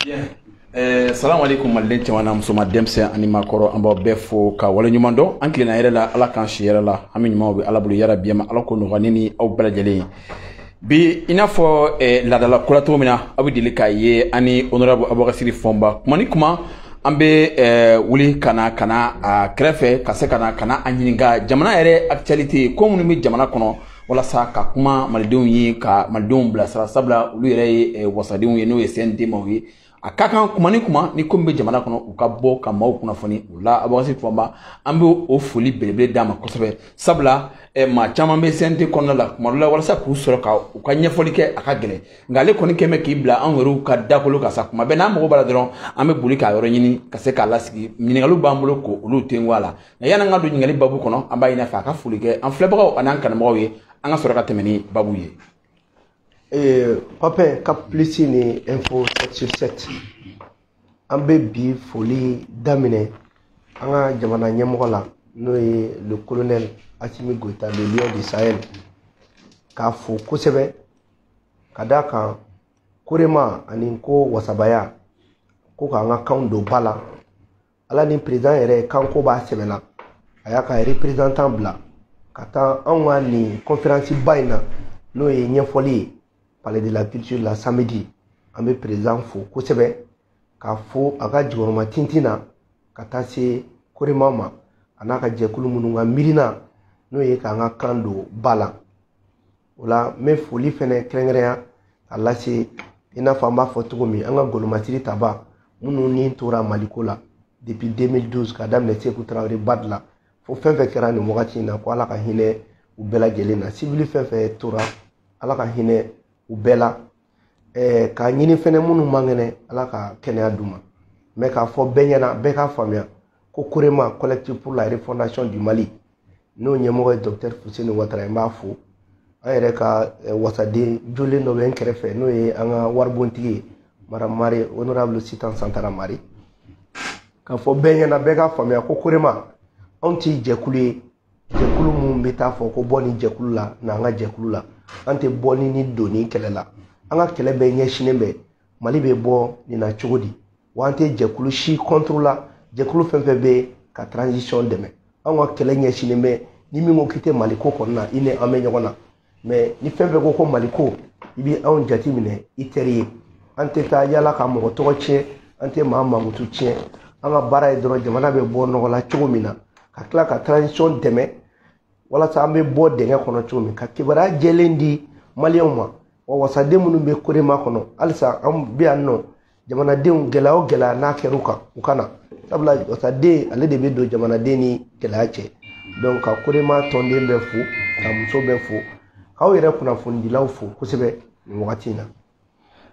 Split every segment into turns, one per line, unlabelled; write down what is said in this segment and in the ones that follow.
Bien. Salamu alaikum maliden cɛman n'a musoman, denmisɛn ani maakɔrɔ, an b'aw bɛɛ fo ka waleɲuman dɔn. An tilenna yɛrɛ la, Ala k'an si yɛrɛ la. An bɛ ɲumanw bɛ Ala bolo yarabi ma, Ala ko nɔgɔya ne ni aw bɛɛ lajɛlen ye. Bi, i n'a fɔ laadala ko la cogo min na, aw bɛ deli k'a ye, an ni honorable Abubakar Sidiki Fɔnba, kuma ni kuma, an bɛ wuli ka na ka na a kɛrɛfɛ, ka se ka na ka na a ɲininka jamana yɛrɛ actualité, ko minnu bɛ jamana kɔnɔ, walasa ka kuma malidenw ye, ka malidenw bilasira, sabula olu yɛrɛ ye wasadenw ye, n'o ye CNT maaw ye. A ka kan kuma ni kuma ni ko min bɛ jamana kɔnɔ, u ka bɔ ka maaw kunnafoni o la. Abubakar Sidiki Fɔnba, an bɛ o foli belebele d'a ma kosɛbɛ, sabula maa caman bɛ CNT kɔnɔna la, kuma dɔ la, walasa k'u sɔrɔ ka u ka ɲɛfɔli kɛ, a ka gɛlɛn. Nka ale kɔni kɛn bɛ k'i bila anw yɛrɛw ka dakolo kan sa. Kuma bɛɛ n'an mago b'a la dɔrɔn, an bɛ boli k'a yɔrɔ ɲini ka se k'a lasigi. Ɲininkaliw b'an bolo k'olu tengu a la. Nka yanni an ka don ɲininkali babu kɔnɔ, an b'a ɲini a fɛ a ka foli kɛ an filɛbagaw ani an kanubagaw ye, an ka sɔrɔ ka tɛmɛ ni babu ye.
Pape Cap Plus ni Info 7 sur 7, an bɛ bi foli daminɛ an ka jamana ɲɛmɔgɔ la, n'o ye le colonel Assimi Goïta, le lion du Sahel, k'a fo kosɛbɛ ka d'a kan korema ani ko wasabaya ko k'an ka kanw don ba la. Ala ni président yɛrɛ kanko b'a sɛbɛ la, a y'a ka représentant bila ka taa anw ka nin conférence ba in na, n'o ye ɲɛfɔli ye Palais de la Culture la samedi. An bɛ président fo kosɛbɛ, k'a fo a ka jukɔrɔma tintin na ka taa se korema ma, a n'a ka jɛkulu minnu ka miirina n'o ye k'an ka kan don ba la. O la, n bɛ foli fɛnɛ kɛrɛnkɛrɛnya ka lase, i n'a fɔ an b'a fɔ cogo min, an ka golomasiri taba minnu ni tora Maliko la depuis 2012, ka daminɛ Seku Tarawele Badi la fo fɛn fɛn kɛra nin wagati in na, ko Ala ka hinɛ u bɛɛ lajɛlen na. Civil fɛn fɛn tora, Ala ka hinɛ u bɛɛ la. K'a ɲini fɛnɛ minnu man kɛnɛ, Ala ka kɛnɛya d'u ma. Mais k'a fɔ bɛɛ ɲɛna, bɛɛ k'a faamuya ko Korema, Collectif pour la refondation du Mali, n'o ɲɛmɔgɔ ye docteur Fuseni Watara ye, n b'a fo. An yɛrɛ ka wasaden jolen dɔ bɛ n kɛrɛfɛ, n'o ye an ka waribontigi ye, madame Mare, honorable Sitan Santara Mare. K'a fɔ bɛɛ ɲɛna, bɛɛ k'a faamuya ko Korema, anw ti jɛkulu ye, jɛkulu mun bɛ taa fɔ ko bɔ nin jɛkulu la, n'an ka jɛkulu la. An tɛ bɔli ni donni kɛlɛ la. An ka kɛlɛ bɛɛ ɲɛsinnen bɛ Mali bɛ bɔ nin na cogo di. Wa an tɛ jɛkulu si contre la, jɛkulu fɛn fɛn bɛ ka transition dɛmɛ. Anw ka kɛlɛ ɲɛsinnen bɛ ni min ko k'i tɛ Mali ko kɔnɔna na, i ni an bɛ ɲɔgɔn na. Mais ni fɛn fɛn ko ko Mali ko, i bɛ anw jate minɛ i teri ye. An tɛ taa yala ka mɔgɔ tɔgɔ tiɲɛ, an tɛ maa mankutu tiɲɛ. An ka baara ye dɔrɔn jamana bɛ bɔ nɔgɔ la cogo min na, ka tila ka transition dɛmɛ walasa an bɛ bɔ dingɛ kɔnɔ cogo min, ka kibaruya jɛlen di maliyɛnw ma. Wa wasaden minnu bɛ Korema kɔnɔ halisa, an bɛ yan nɔ, jamanadenw, gɛlɛya o gɛlɛya n'a kɛra u kan, u ka na, sabula wasaden ale de bɛ don jamanaden ni gɛlɛya cɛ. Donc ka Korema tɔnden bɛɛ fo, ka muso bɛɛ fo, k'aw yɛrɛ kunnafonidilaw fo kosɛbɛ nin wagati in na.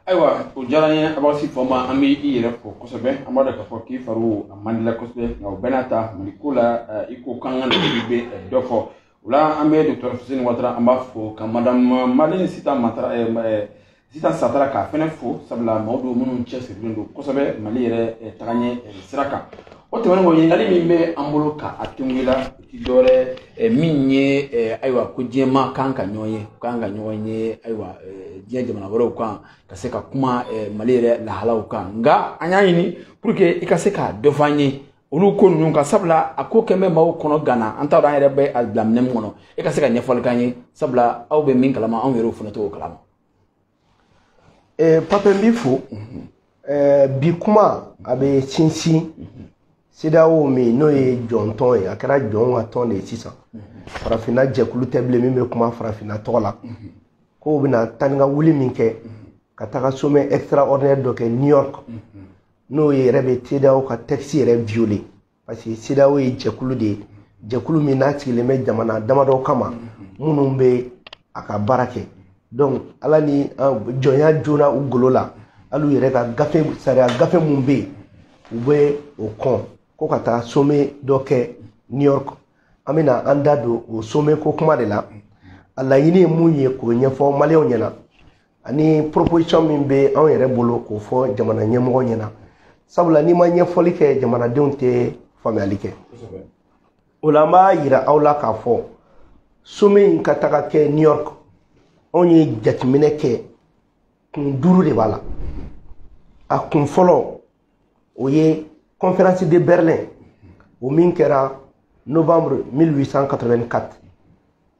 Ayiwa, o diyara n ye, Abubakar Fɔnba. An bɛ i yɛrɛ fo kosɛbɛ. An b'a dɔn k'a fɔ k'i fariw a man di la kosɛbɛ, nka o bɛɛ n'a ta, Mali ko la, i ko k'an ka na, i bɛ dɔ fɔ o la. An bɛ docteur Fuseni Watara, an b'a fo, ka madame Malin Sitan Matara, Sitan Satara, k'a fɛnɛ fo, sabula maaw don minnu cɛsirilen don kosɛbɛ Mali yɛrɛ tagaɲɛ sira kan. O tɛmɛnen kɔ, ɲininkali min bɛ an bolo ka a tengu la, o ti dɔwɛrɛ min ye, ayiwa, ko diɲɛmaa kan ka ɲɔgɔn ye, kan ka ɲɔgɔn ye, ayiwa, diɲɛ jamana wɛrɛw kan, ka se ka kuma Mali yɛrɛ lahalaw kan. Nka an y'a ɲini pour que i ka se ka dɔ fɔ an ye olu ko ninnu kan, sabula a ko kɛn bɛ maaw kɔnɔ gana, an t'a dɔn an yɛrɛ bɛ a bila minɛn min kɔnɔ. E ka se ka ɲɛfɔli k'an ye, sabula aw bɛ min kalama, anw yɛrɛw fana t'o kalama.
Pape, n b'i fo. Bi kuma a bɛ sinsin CEDEAO min, n'o ye jɔn tɔn ye, a kɛra jɔnw ka tɔn de ye sisan. Farafinna jɛkulu tɛ bilen min bɛ kuma farafinna tɔgɔ la. K'o bɛna taa ni ka wuli min kɛ ka taga sommet extraordinaire dɔ kɛ New York, n'o yɛrɛ bɛ CEDEAO ka texte yɛrɛ violer, parce que CEDEAO ye jɛkulu de ye, jɛkulu min n'a sigilen bɛ jamana damadɔ kama minnu bɛ a ka baara kɛ. Donc Ala ni jɔnya joona u golo la, hali u yɛrɛ ka gafe, sariya gafe mun bɛ yen, u bɛ o kɔn ko ka taa sommet dɔ kɛ New York. An bɛna an da don o sommet ko kuma de la. A laɲini ye mun ye, k'o ɲɛfɔ maliyɛnw ɲɛna, ani proposition min bɛ anw yɛrɛ bolo k'o fɔ jamana ɲɛmɔgɔ ɲɛna, sabula n'i ma ɲɛfɔli kɛ, jamanadenw tɛ faamuyali kɛ. O la, an b'a yira aw la k'a fɔ sommet in ka taga kɛ New York, anw ye jateminɛ kɛ, kun duuru de b'a la. A kun fɔlɔ, o ye conférence de Berlin, o min kɛra novembre 1884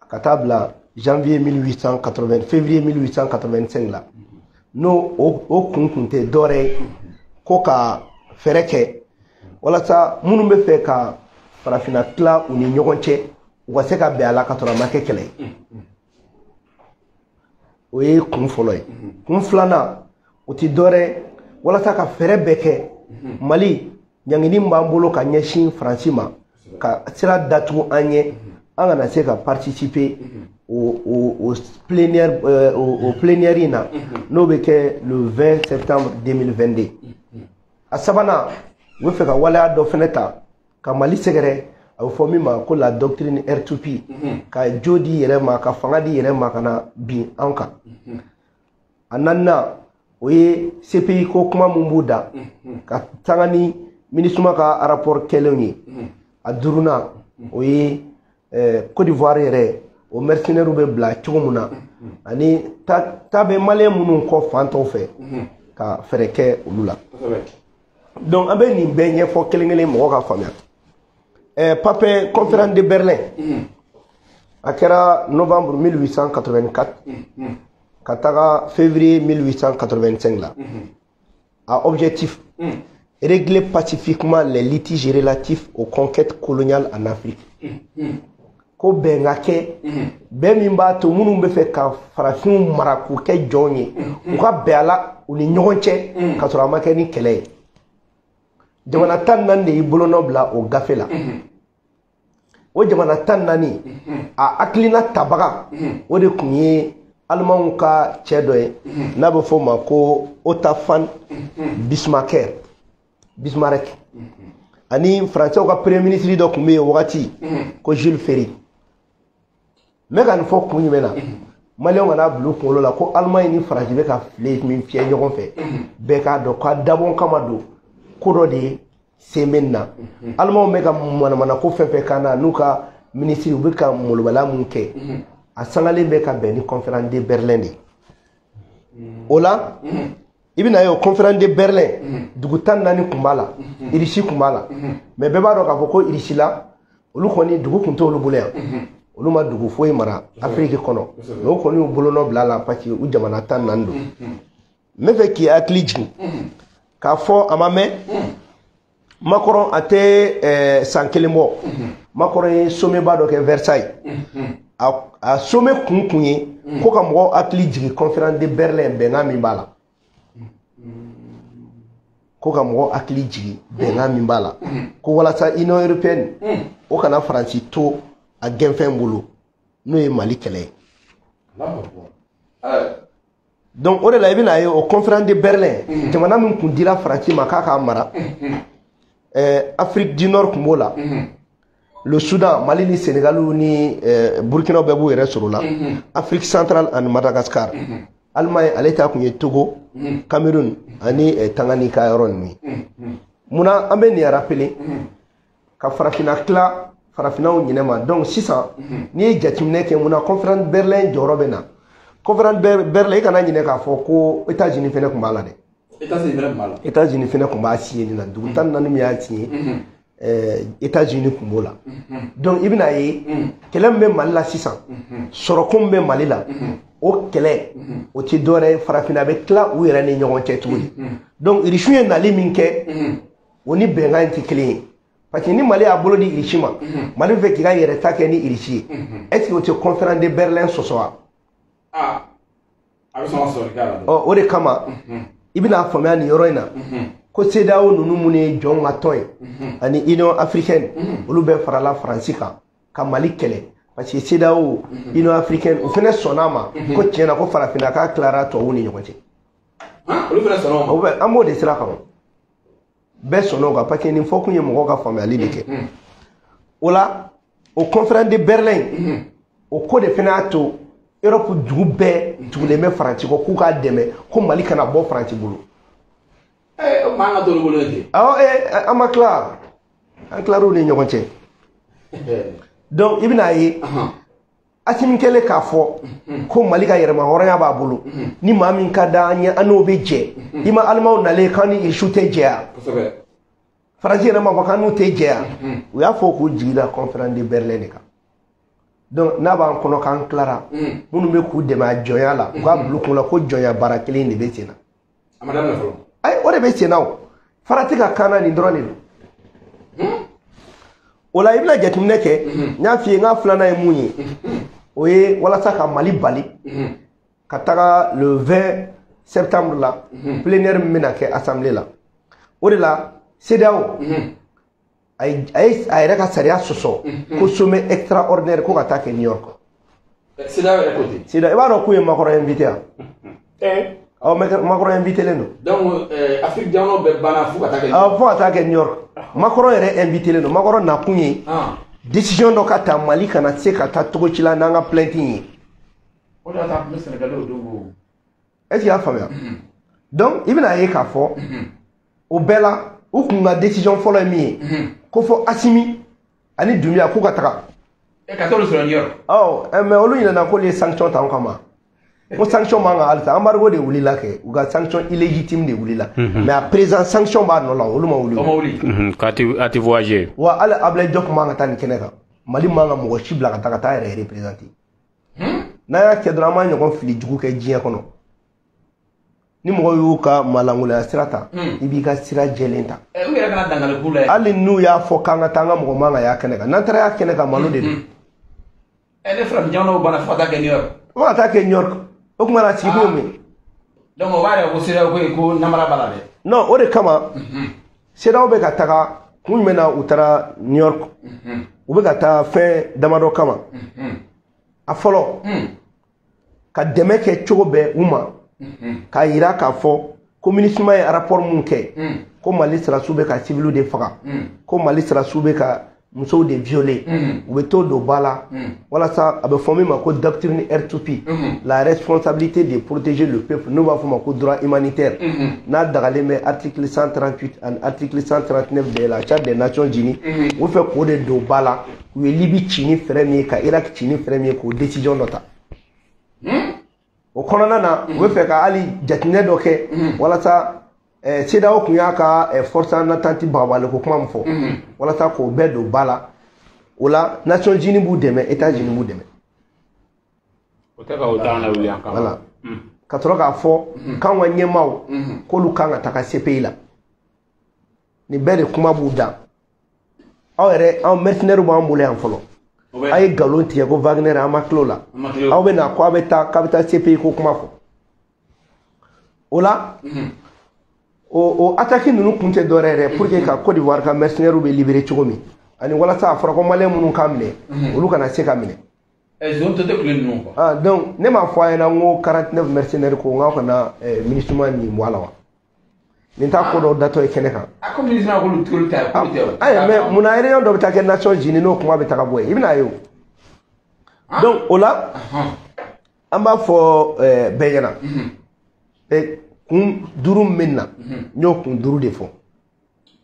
ka taa bila janvier 1880, février 1885 la. N'o o kun tɛ dɔwɛrɛ ye ko ka fɛɛrɛ kɛ walasa minnu bɛ fɛ ka farafinna tila u ni ɲɔgɔn cɛ, u ka se ka bɛn a la ka sɔrɔ a ma kɛ kɛlɛ ye. O ye kun fɔlɔ ye. Kun filanan, o ti dɔwɛrɛ ye walasa ka fɛɛrɛ bɛɛ kɛ Mali ɲangini min b'an bolo ka ɲɛsin Faransi ma, ka sira datugu an ɲɛ, an kana se ka participer au plénière in na, n'o bɛ kɛ le 20 septembre 2022. A sabanan, u bɛ fɛ ka waleya dɔ fɛnɛ ta ka Mali sɛgɛrɛ, a bɛ fɔ min ma ko la doctrine R2P, ka jo di yɛrɛ ma, ka fanga di yɛrɛ ma, ka na bin anw kan. A naaninan, o ye CPI ko kuma mun b'u da ka sanga ni MINUSMA ka rapport kɛlenw ye. A duurunan, o ye Côte d'Ivoire yɛrɛ, o mercenaires bɛ bila cogo min na, ani ta bɛ maliyɛn minnu kɔ fan tɔw fɛ, ka fɛɛrɛ kɛ olu la. Donc an bɛ nin bɛɛ ɲɛfɔ kelen kelen, mɔgɔ ka faamuya. Pape, conférence de Berlin, a kɛra novembre 1884 ka taga février 1885 la. A objectif: régler pacifiquement les litiges relatifs aux conquêtes coloniales en Afrique. Ko bɛn ka kɛ, bɛn min b'a to minnu bɛ fɛ ka farafinw mara k'u kɛ jɔnw ye, u ka bɛn a la u ni ɲɔgɔn cɛ ka sɔrɔ a ma kɛ ni kɛlɛ ye. Jamana 14 de y'i bolonɔ bila o gafe la. O jamana 14, a hakilina tabaga, o de tun ye Alimanw ka cɛ dɔ ye n'a bɛ fɔ o ma ko Otto von Bismarck, Bismarck, ani Faransɛw ka premier ministre dɔ tun bɛ yen o wagati ko Jules Ferry. N bɛ ka nin fɔ kun jumɛn na? Maliyɛnw kana bila u kunkolo la ko Alimaɲi ni Faransi bɛ ka file min fiyɛ ɲɔgɔn fɛ, bɛɛ k'a dɔn k'a dabɔ kama don, ko dɔ de sen bɛ nin na. Alimanw bɛ ka manamana ko fɛn fɛn kan na, n'u ka minisiri, u bɛ ka molobaliya mun kɛ, a sangalen bɛ ka bɛn ni conférence de Berlin de ye. O la, i bɛna ye, o conférence de Berlin, dugu 14 tun b'a la, Irisi tun b'a la. Mais bɛɛ b'a dɔn k'a fɔ ko Irisi la, olu kɔni dugu tun t'olu bolo yan, olu ma dugu foyi mara Afiriki kɔnɔ. Mais o kɔni y'u bolonɔ bila a la parce que u jamana 14 don. N bɛ fɛ k'i hakili jigin k'a fɔ a ma mɛn, Macron, a tɛ san kelen bɔ, Macron ye sommet ba dɔ kɛ Versailles. A sommet kun ye ko ka mɔgɔw hakili jigin conférence de Berlin, bɛnkan min b'a la, ko ka mɔgɔw hakili jigin bɛnkan min b'a la, ko walasa Union européenne o kana Faransi to a gɛnfɛn bolo, n'o ye Mali kɛlɛ ye. Donc o de la, i bɛna ye, o conférence de Berlin, jamana min kun dira Faransi ma k'a k'a mara, Afrique du Nord kun b'o la, le Soudan, Mali ni Sénégal ni Burkina bɛɛ b'u yɛrɛ sɔrɔ o la, Afrique centrale ani Madagascar. Allemagne ale ta kun ye Togo, Cameroun ani Tanganyika yɔrɔ ninnu ye. Munna an bɛ nin rappeler? Ka farafinna tila farafinnaw ɲinɛ ma. Donc sisan, n'i ye jateminɛ kɛ, munna conférence Berlin jɔyɔrɔ bɛ na? Conférence Berlin, i kana ɲinɛ k'a fɔ ko États-Unis fɛnɛ tun b'a la dɛ.
États-Unis fɛnɛ tun b'a la.
États-Unis fɛnɛ tun b'a signé nin na. Dugu 14 min y'a signé, États-Unis tun b'o la. Donc i bɛna ye, kɛlɛ min bɛ Mali la sisan, sɔrɔko min bɛ Mali la, o kɛlɛ o ti dɔwɛrɛ ye, farafinna bɛ tila u yɛrɛ ni ɲɔgɔn cɛ cogo di. Donc Irisiw ye nali min kɛ, o ni bɛnkan in tɛ kelen ye, parce que ni Mali y'a bolo di Irisi ma, Mali bɛ fɛ k'i ka yɛrɛ ta kɛ ni Irisi ye. Est ce que o tɛ conférence de Berlin sɔsɔ wa?
Ah, a bɛ sɔn ka sɔsɔli k'a la dɛ.
Ɔ, o de kama i bɛna faamuya nin yɔrɔ in na ko CEDEAO ninnu, minnu ye jɔnw ka tɔn ye, ani Union africaine, olu bɛɛ farala Faransi kan ka Mali kɛlɛ, parce que CEDEAO, Union africaine, u fɛnɛ sɔnn'a ma ko tiɲɛna ko farafinna k'a tilara tubabuw ni ɲɔgɔn cɛ.
Olu fɛnɛ sɔnna o ma.
O bɛ, an b'o de sira kan, o bɛɛ sɔnn'o kan, parce que nin fɔ kun ye mɔgɔw ka faamuyali de kɛ. O la, o conférence de Berlin, o ko de fɛnɛ y'a to Europe dugu bɛɛ tugulen bɛ Faransi kɔ k'u k'a dɛmɛ ko Mali kana bɔ Faransi bolo.
O maa an ka t'olu bolo ten.
Awɔ, an ma tila, an tilar'u ni ɲɔgɔn cɛ. Donc i bɛna ye, Assimi kɛlen k'a fɔ ko Mali ka yɛrɛma hɔrɔnya b'a bolo, ni maa min ka d'an ye, an n'o bɛ jɛ. I ma Alimaw nalen k'an ni Irisiw tɛ jɛ yan, Faransi yɛrɛ m'a fɔ k'an n'u tɛ jɛ yan. U y'a fɔ k'u jigi da conférence de Berlin de kan. Donc n'a b'an kɔnɔ k'an tilara, minnu bɛ k'u dɛmɛ a jɔnya la, u k'a bila u kun la ko jɔnya baara kelen de bɛ sen na. Ayi, o de bɛ sen na. O farati ka kan na nin dɔrɔn de don. O la i bɛna jateminɛ kɛ, n y'a f'i ye, n ka filanan ye mun ye? O ye walasa ka Mali bali ka taga le 20 septembre la, plénière min bɛna kɛ assemblée la. O de la CEDEAO a ye a yɛrɛ ka sariya sɔsɔ ko sommet extraordinaire ko ka taa kɛ New York.
CEDEAO yɛrɛ ko ten.
CEDEAO, i b'a dɔn k'u ye Macron invité yan. Awɔ, Macron invité len don.
Donc Afrique jamanaw bɛɛ banna fo ka taa kɛ.
Awɔ, fo ka taa kɛ New York. Macron yɛrɛ invité len don. Macron nakun ye décision dɔ ka ta Mali kana se ka taa cogo ci la n'an ka plainte ye.
O de y'a to a tun bɛ Sénégalais o don.
Est-ce que i y'a faamuya? Donc i bɛna ye k'a fɔ o bɛɛ la, u kun ka décision fɔlɔ ye min ye, ko fɔ Assimi ani Doumbouya k'u ka taga.
Ka t'olu sɔrɔ New York.
Awɔ, mais olu ɲinɛna k'olu ye sanction ta anw kama. Ko sanction man kan halisa, embargo de wulila kɛ, u ka sanction illégitime de wulila. Mais à présent sanction b'a nɔ la, olu ma wuli.
O ma wuli.
K'a ti voyager.
Wa hali Ablaye Diop man kan ka taa nin kɛnɛ kan. Mali man kan mɔgɔ si bila ka taa ka taa yɛrɛ représenter. N'a y'a kɛ dɔrɔn, an b'a ɲɔgɔn fili jugu kɛ diɲɛ kɔnɔ. Ni mɔgɔ y'u ka malangoloya sira ta, i b'i ka sira jɛlen ta.
U yɛrɛ kana dangali k'u la.
Hali n'u y'a fɔ k'an ka taa, an ka mɔgɔ man kan y'a kɛnɛ kan. N'an taara y'a kɛnɛ kan, malo de don.
Ne farafin jamanaw banna fo ka taa kɛ New York.
Fo ka taa kɛ New York. O tuma na sigi kun ye mun ye?
Donc o b'a yira ko CEDEAO ko ye ko namara b'a la dɛ.
Non, o de kama CEDEAO bɛ ka taga kun jumɛn na u taara New York? U bɛ ka taa fɛn damadɔ kama. A fɔlɔ, ka dɛmɛ kɛ cogo bɛɛ u ma, k'a yira k'a fɔ ko MINUSMA ye rapport mun kɛ, ko Mali sɔrɔdasiw bɛ ka civiliw de faga, ko Mali sɔrɔdasiw bɛ ka musow de violer, u bɛ t'o don ba la walasa a bɛ fɔ min ma ko doctrine R2P, la responsabilité de protéger le peuple, n'u b'a fɔ ma ko droit humanitaire, n'a dagalen bɛ article 138 ani article 139 de la Charte des Nations Unies. U bɛ fɛ k'o de don ba la. U ye Libi ci ni fɛɛrɛ min ye, ka Irak ci ni fɛɛrɛ min ye, k'o décision dɔ ta. O kɔnɔna na, u bɛ fɛ ka hali jateminɛ dɔ kɛ walasa CEDEAO kun y'a ka force en attente bagabagali ko kuma min fɔ, walasa k'o bɛɛ don ba la. O la Nations Unies b'u dɛmɛ, États-Unis b'u dɛmɛ.
O tɛ ka o t'an lawuli an kama.
Voilà. Ka sɔrɔ k'a fɔ k'anw ka ɲɛmaaw k'olu kan ka taga CPI la. Nin bɛɛ de kuma b'u da. Aw yɛrɛ, anw mercenaires b'an bolo yan fɔlɔ. A ye nkalon tigɛ ko Wagner, an ma tila o la. Aw bɛ na ko a bɛ taa k'a bɛ taa CPI ko kuma fɔ. O la o attaque ninnu kun tɛ dɔwɛrɛ yɛrɛ pour que ka Côte d'Ivoire ka mercenaires bɛ libérer cogo min, ani walasa a fɔra ko malien minnu k'a minɛ, olu kana se ka minɛ.
Zone tɛ kule ninnu quoi.
Ah, donc ne m'a fɔ a ɲɛna n ko 49 mercenaires ko n k'aw kana MINUSMA nin bɔ a la wa? Nin t'a ko dɔw datɔ ye kɛnɛ kan.
A ko MINUSMA k'olu tɛ k'olu tɛ o.
Ayi, mais munna réunion dɔ bɛ taa kɛ Nations Unies n'o kuma bɛ taga bɔ yen, i bɛna ye o. Donc o la an b'a fɔ bɛɛ ɲɛna. Kun duuru min bɛ na, n y'o kun duuru de fɔ.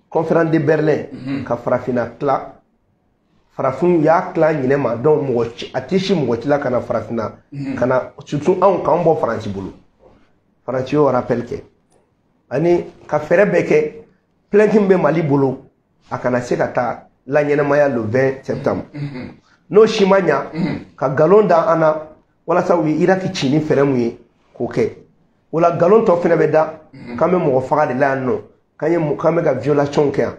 Conférence de Berlin ka farafinna tila, farafinw y'a tila ɲinɛ ma, donc mɔgɔ a tɛ si mɔgɔ ci la ka na farafinna, ka na surtout anw k'an bɔ Faransi bolo. Faransi y'o rappel kɛ, ani ka fɛɛrɛ bɛɛ kɛ plainte min bɛ Mali bolo, a kana se ka taa laɲɛnamaya le 20 septembre. N'o si ma ɲa, ka nkalon da an na walasa u ye Iraki ci ni fɛɛrɛ mun ye k'o kɛ. O la nkalon tɔ fɛnɛ bɛ da k'an bɛ mɔgɔ faga de la yan nɔ, k'an bɛ ka violation kɛ yan,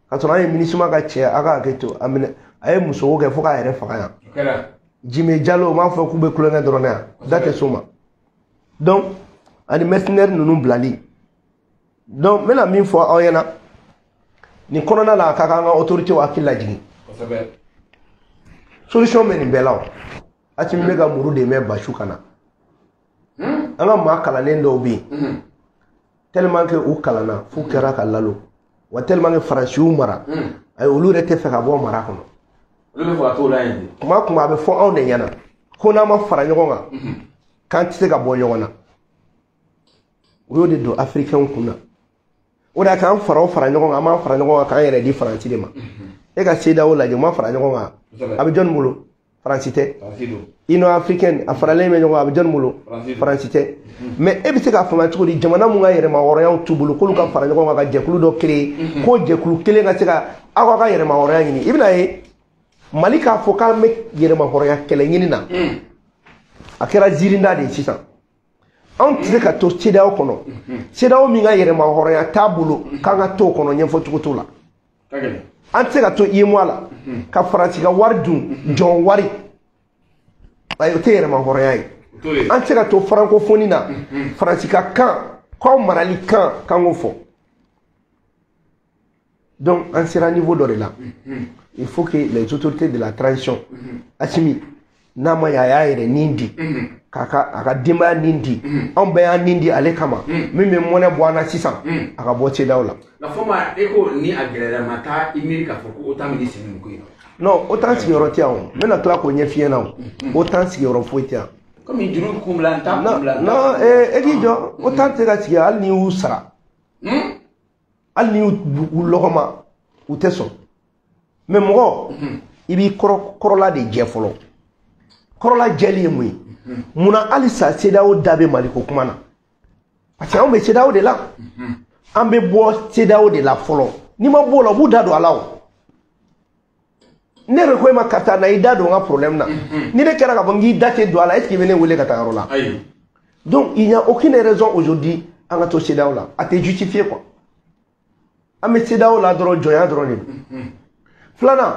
ka sɔrɔ an ye MINUSMA ka cɛ, a ka hakɛ to, a minɛ a ye musoko kɛ fo k'a yɛrɛ faga yan. Jime Jalo, u m'a fɔ k'u bɛ kulonkɛ dɔrɔn na yan, da tɛ s'o ma. Donc ani mercenaires ninnu bilali. Donc n bɛna min fɔ aw ɲɛna nin kɔnɔna la, a ka kan an ka autorités hakili lajigin. Solution bɛ nin bɛɛ la o. Assimi bɛ ka muru de mɛn Basu ka na. An ka maa kalannen dɔw bɛ yen, tellement que u kalanna f'u kɛra ka lalo, wa tellement que Faransi y'u mara, ayi, olu yɛrɛ tɛ fɛ ka bɔ mara kɔnɔ.
Olu bɛ fɛ ka t'o la yen.
Kuma a bɛ fɔ anw de ɲɛna ko n'an ma fara ɲɔgɔn kan, k'an tɛ se ka bɔ ɲɔgɔn na. U y'o de don Africains kun na. O de y'a k'an fara o fara ɲɔgɔn kan, an b'an fara ɲɔgɔn kan k'an yɛrɛ di Faransi de ma. E ka CEDEAO lajɛ, u ma fara ɲɔgɔn kan, a bɛ jɔnni bolo? Faransi tɛ. Union africaine a faralen bɛ ɲɔgɔn kan, a bɛ jɔnni bolo? Faransi tɛ. Mais e bɛ se k'a faamuya cogo di jamana mun ka yɛrɛmahɔrɔnya t'u bolo k'olu ka fara ɲɔgɔn kan ka jɛkulu dɔ créer, k'o jɛkulu kelen ka se ka aw ka yɛrɛmahɔrɔnya ɲini? I bɛna ye Mali k'a fɔ k'an bɛ yɛrɛmahɔrɔnya kɛlɛ ɲini na, a kɛra ziirinda de ye sisan. Anw tɛ se ka to CEDEAO kɔnɔ, CEDEAO min ka yɛrɛmahɔrɔnya t'a bolo, k'an ka t'o kɔnɔ ɲɛfɔcogo t'o la. An tɛ se ka to UEMOA la ka Faransi ka wari dun, jɔn wari, ayi, o tɛ yɛrɛmahɔrɔnya ye. An tɛ se ka to francophonie na, Faransi ka kan k'aw marali kan k'an k'o fɔ. Donc an sera niveau dɔ de la, il faut que les autorités de la transition, Assimi n'a ma ɲɛ a y'a yɛrɛ nin di, k'a ka a ka denbaya nin di, anw bɛɛ y'an nin di ale kama, min bɛ mɔnɛ bɔ an na sisan, a ka bɔ CEDEAO la.
Nka Fɔma, e ko ni a gɛlɛyara ma taa i miiri k'a fɔ ko OTAN bɛ n'i sɛmɛ nin ko in na.
Non, OTAN sigiyɔrɔ tɛ yan o, n bɛna tila k'o ɲɛf'i ɲɛna o. OTAN sigiyɔrɔ foyi tɛ yan.
Komi juru kun bila n ta kun bila.
Non, e k'i jɔ, OTAN tɛ se ka sigi hali n'i y'u sara. Hali n'i y'u lɔgɔma, u tɛ sɔn. Mais mɔgɔ, i b'i kɔrɔla de jɛ fɔlɔ. Kɔrɔla jɛli ye mun ye? Munna halisa CEDEAO da bɛ Mali ko kuma na? Parce que anw bɛ CEDEAO de la. An bɛ bɔ CEDEAO de la fɔlɔ. N'i ma bɔ o la, u b'u da don a la o. Ne yɛrɛ ko e ma karisa na i da don n ka problème na. Ni ne kɛra k'a fɔ n k'i da tɛ don a la, est-ce que i bɛ ne wele ka taa yɔrɔ la? Donc il n'y a aucune raison aujourd'hui an ka to CEDEAO la. A tɛ justifier quoi. An bɛ CEDEAO la dɔrɔn, jɔnya dɔrɔn de don. Filanan,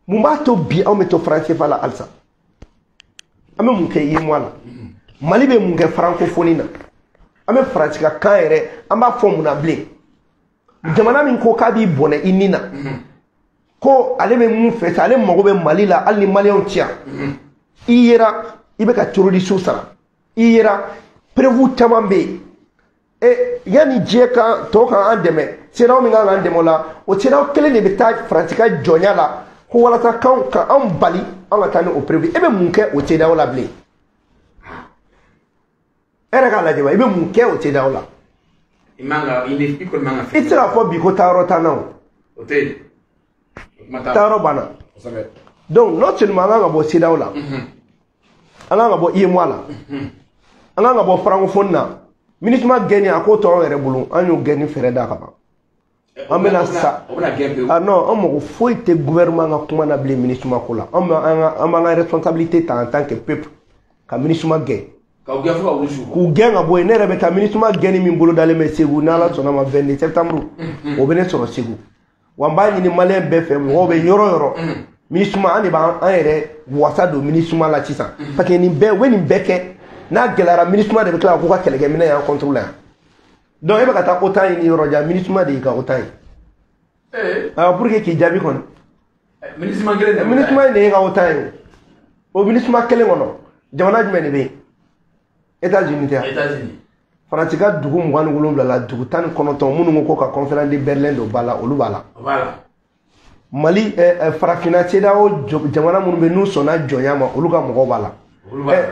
mun b'a to bi anw bɛ to franc CFA la halisa? An bɛ mun kɛ UEMOA la? Mali bɛ mun kɛ francophonie na? An bɛ Faransi ka kan yɛrɛ, an b'a fɔ mun na bilen? Jamana min ko k'a b'i bɔnɛ i nin na, ko ale bɛ mun fɛ sa, ale mago bɛ Mali la hali ni maliyɛnw ti yan. I yera i bɛ ka terroriste sara, i yera preuve caman bɛ yen. E yanni diɲɛ kan tɔw kan an dɛmɛ, CEDEAO min kan k'an dɛmɛ o la, o CEDEAO kelen de bɛ taa Faransi ka jɔnya la ko walasa k'anw ka anw bali anw ka taa ni o preuve. E bɛ mun kɛ o CEDEAO la bilen? E yɛrɛ k'a lajɛ ba, i bɛ mun kɛ o CEDEAO la?
I man ka i kɔni man ka
I tɛ se k'a fɔ bi ko taayɔrɔ t'an na o.
O tɛ yen.
Taayɔrɔ banna. Donc non seulement an kan ka bɔ CEDEAO la, an kan ka bɔ UEMOA la, an kan ka bɔ francophonie na. MINUSMA gɛnni, a k'o to anw yɛrɛ bolo, an y'o gɛnni fɛɛrɛ da ka ban. An bɛna sa. Ah non, an mago foyi tɛ gouvernement ka kuma na bilen MINUSMA ko la. An b'an ka responsabilité ta en tant que peuple ka MINUSMA gɛn.
K'u gɛn fo ka wuli su.
K'u gɛn ka bɔ yen. Ne yɛrɛ bɛ taa MINUSMA gɛnni min bolo dalen bɛ Segu, n'Ala sɔnna ma 22 septembre, o bɛ ne sɔrɔ Segu. Wa n b'a ɲini maliyɛn bɛɛ fɛ, mɔgɔw bɛ yɔrɔ yɔrɔ. MINUSMA, an de b'an yɛrɛ wasa don MINUSMA la sisan. Parce que nin bɛɛ, u bɛ nin bɛɛ kɛ. N'a gɛlɛyara, MINUSMA de bɛ tila k'u ka kɛlɛkɛminɛn y'an contre la yan. Donc e bɛ ka taa OTAN ɲini yɔrɔ jan, MINUSMA de y'i ka OTAN ye. Ayiwa, pour que k'i jaabi kɔni.
MINUSMA kelen de.
MINUSMA de y'e ka OTAN ye o. O MINUSMA kelen kɔnɔ, jamana jumɛn de bɛ yen? États-Unis tɛ yan.
États-Unis.
Faransi ka dugu 27 la, dugu 19 minnu ko ka conférence de Berlin don ba la, olu b'a la.
O b'a la.
Mali farafinna CEDEAO jamana minnu bɛ n'u sɔnna jɔnya ma, olu ka mɔgɔw b'a la.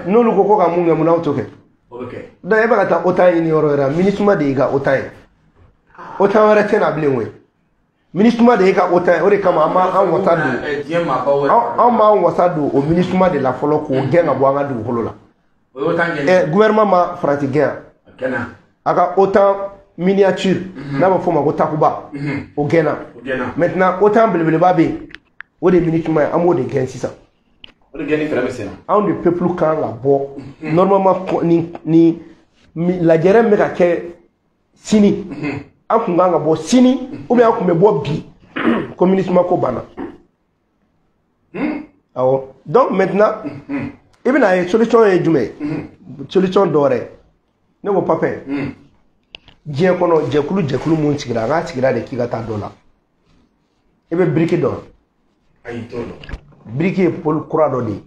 N'olu ko ka mun kɛ, mun n'aw t'o kɛ?
O bɛ kɛ.
Donc e bɛ ka taa OTAN ɲini yɔrɔ wɛrɛ, MINUSMA de y'i ka OTAN ye. OTAN wɛrɛ tɛ na bilen koyi. MINUSMA de y'i ka OTAN ye, o de kama an b'an wasa don. Anw b'an wasa don o MINUSMA de la fɔlɔ k'o gɛn ka bɔ an ka dugukolo la.
O ye OTAN gɛn.
Gouvernement ma Faransi gɛn yan. A ka OTAN miniature, n'a bɛ f'o ma ko Takuba, o gɛnna. Maintenant OTAN belebeleba bɛ yen, o de ye MINUSMA ye, an b'o de gɛn sisan.
O de gɛnni fɛɛrɛ bɛ sen na.
Anw de peuple kan ka bɔ normalement ni lajɛrɛ min bɛ ka kɛ sini, an kun kan ka bɔ sini ou bien an kun bɛ bɔ bi ko MINUSMA ko banna. Awɔ. Donc maintenant i bɛna ye solution ye jumɛn ye? Solution dɔ wɛrɛ. Ne ko Papin, diɲɛ kɔnɔ jɛkulu mun sigira, a k'a sigira de k'i ka taa dɔ la. I bɛ biriki dɔn?
Ayi, t'o dɔn.
Biriki ye pôle kura dɔ de ye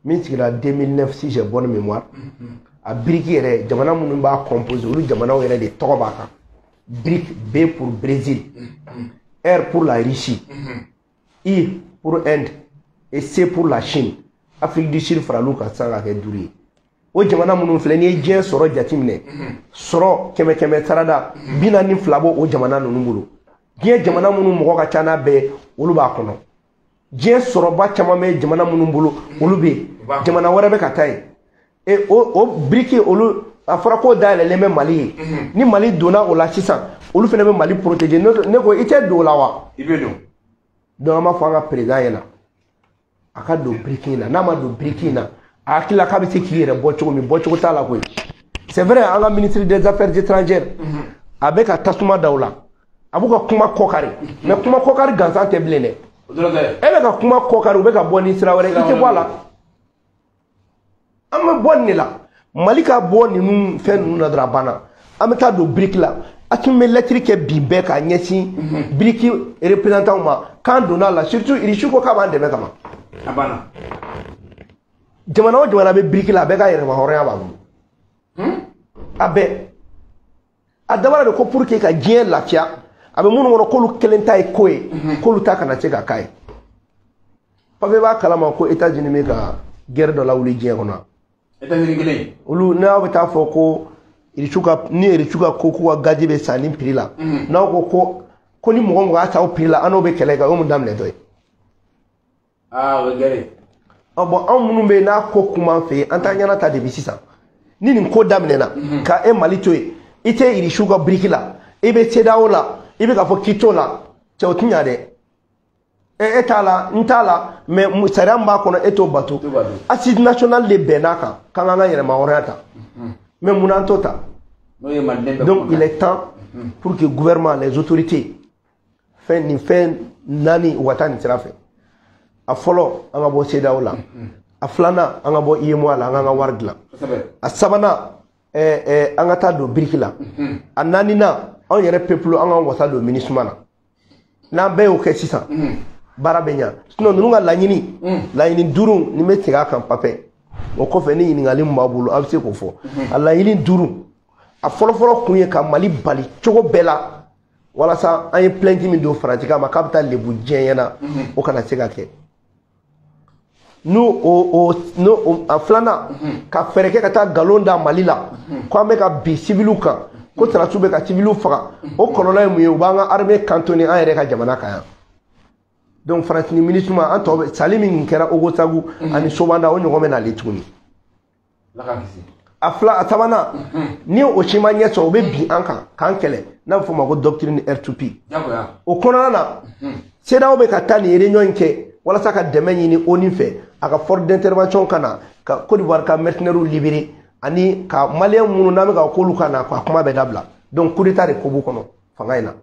min sigira 2009, si j'ai bonne mémoire. A biriki yɛrɛ, jamana minnu b'a composé, olu jamanaw yɛrɛ de tɔgɔ b'a kan. BRIC, B pour Brésil, R pour la Russie, I pour Inde et C pour la Chine. Afrique du Sud faral'u kan sisan ka kɛ 5 ye. O jamana minnu filɛ, n'i ye diɲɛ sɔrɔ jateminɛ, sɔrɔ 100 sarada 42 b'o o jamana ninnu bolo. Diɲɛ jamana minnu mɔgɔ ka ca n'a bɛɛ, olu b'a kɔnɔ. Diɲɛ sɔrɔba caman bɛ jamana minnu bolo olu bɛ yen, jamana wɛrɛ bɛ ka taa yen. Et o BRICS olu a fɔra k'o dayɛlɛlen bɛ Mali ye. Ni Mali donna o la sisan, olu fana bɛ Mali protéger. Ne ko i tɛ don o la wa?
I bɛ don.
Donc an b'a fɔ an ka président ɲɛna, a ka don BRICS in na. N'a ma don BRICS in na, a hakili la k'a bɛ se k'i yɛrɛ bɔ cogo min, bɔcogo t'a la koyi. C'est vrai, an ka ministre des Affaires étrangères a bɛ ka tasuma da o la, a b'u ka kuma kɔkari, mais kuma kɔkari gansan tɛ bilen dɛ. E bɛ ka kuma kɔkari, u bɛ ka bɔ ni sira wɛrɛ, i tɛ bɔ a la. An bɛ bɔ nin de la. Mali ka bɔ ninnu fɛn ninnu na dɔrɔn, a banna. An bɛ taa don BRICS la. Assimi bɛ lettre kɛ bi bɛɛ k'a ɲɛsin BRICS représentants ma k'an donna a la, surtout Russie ko k'a b'an dɛmɛ kama.
A banna.
Jamana o jamana bɛ BRICS la, a bɛɛ ka yɛrɛma hɔrɔnya b'a bolo. A bɛɛ. A dabɔra de ko pour que ka diɲɛ lafiya, a bɛ minnu kɔnɔ k'olu kelen ta ye ko ye, k'olu ta kana se ka k'a ye. Papier b'a kalama ko États-Unis bɛ ka guerre dɔ lawuli diɲɛ kɔnɔ.
États-Unis kelen.
Olu n'aw bɛ taa fɔ ko Irisiw ka, ni Irisiw ka ko k'u ka gazi bɛ san ni prix la, n'aw ko ko ni mɔgɔ mɔgɔ y'a san o prix la, an n'o bɛ kɛlɛ kɛ, o ye mun daminɛtɔ ye?
Ah, o ye guerre ye.
Ɔ bon, anw minnu bɛ yen n'a ko kun b'an fɛ yen, an t'an ɲɛna ta depuis sisan. Ni nin ko daminɛna, ka e Mali to yen, i tɛ Irisiw ka BRICS la, i bɛ CEDEAO la, i bɛ k'a fɔ k'i t'o la, cɛ o ti ɲa dɛ. E t'a la, n t'a la, mais sariya min b'a kɔnɔ e t'o bato. Assise nationale de bɛnn'a kan k'an k'an ka yɛrɛma hɔrɔnya ta. Mais mun n'an t'o ta? Donc il est temps pour que gouvernement, les autorités, fɛn nin fɛn naani u ka taa nin sira fɛ. A fɔlɔ, an ka bɔ CEDEAO la. A filanan, an ka bɔ UEMOA la, an k'an ka wari dilan. A sabanan, an ka taa don BRICS la. A naaninan, anw yɛrɛ peuple, an k'an wasa don MINUSMA la. N'an bɛɛ y'o kɛ sisan, baara bɛ ɲa. Sinon ninnu ka laɲini, laɲini duuru ni bɛ segin a kan papɛ. O kɔfɛ ni ɲininkali min b'a bolo, a bɛ se k'o fɔ. A laɲini duuru, a fɔlɔfɔlɔ kun ye ka Mali bali cogo bɛɛ la, walasa an ye plainte min don Faransi kama k'a bɛ taa lebu diɲɛ ɲɛna, o kana se ka kɛ. N'o o n'o o a filanan, ka fɛɛrɛ kɛ ka taa nkalon da Mali la ko an bɛ ka bin civiliw kan, ko sɔrɔdasiw bɛ ka civiliw faga. O kɔlɔlɔ ye mun ye? U b'an ka armée cantonner an yɛrɛ ka jamana kan yan. Donc Faransi ni MINUSMA, an tɔ bɛ sali min kɛra Ogosagu ani Sobanda, o ɲɔgɔn bɛ n'ale tuguni. A fila, a sabanan, ni o si ma ɲɛ sɔrɔ, o bɛ bin an kan k'an kɛlɛ, n'a bɛ fɔ o ma ko doctrine R2P. O kɔnɔna na, CEDEAO bɛ ka taa nin réunion in kɛ walasa ka dɛmɛ ɲini ONU fɛ, a ka force d'intervention ka na ka Côte d'Ivoire ka mercenaires libérer, ani ka Malien minnu n'an bɛ ka k'olu ka na, ka kuma bɛɛ dabila. Donc coup d'état de ko b'u kɔnɔ fanga in na.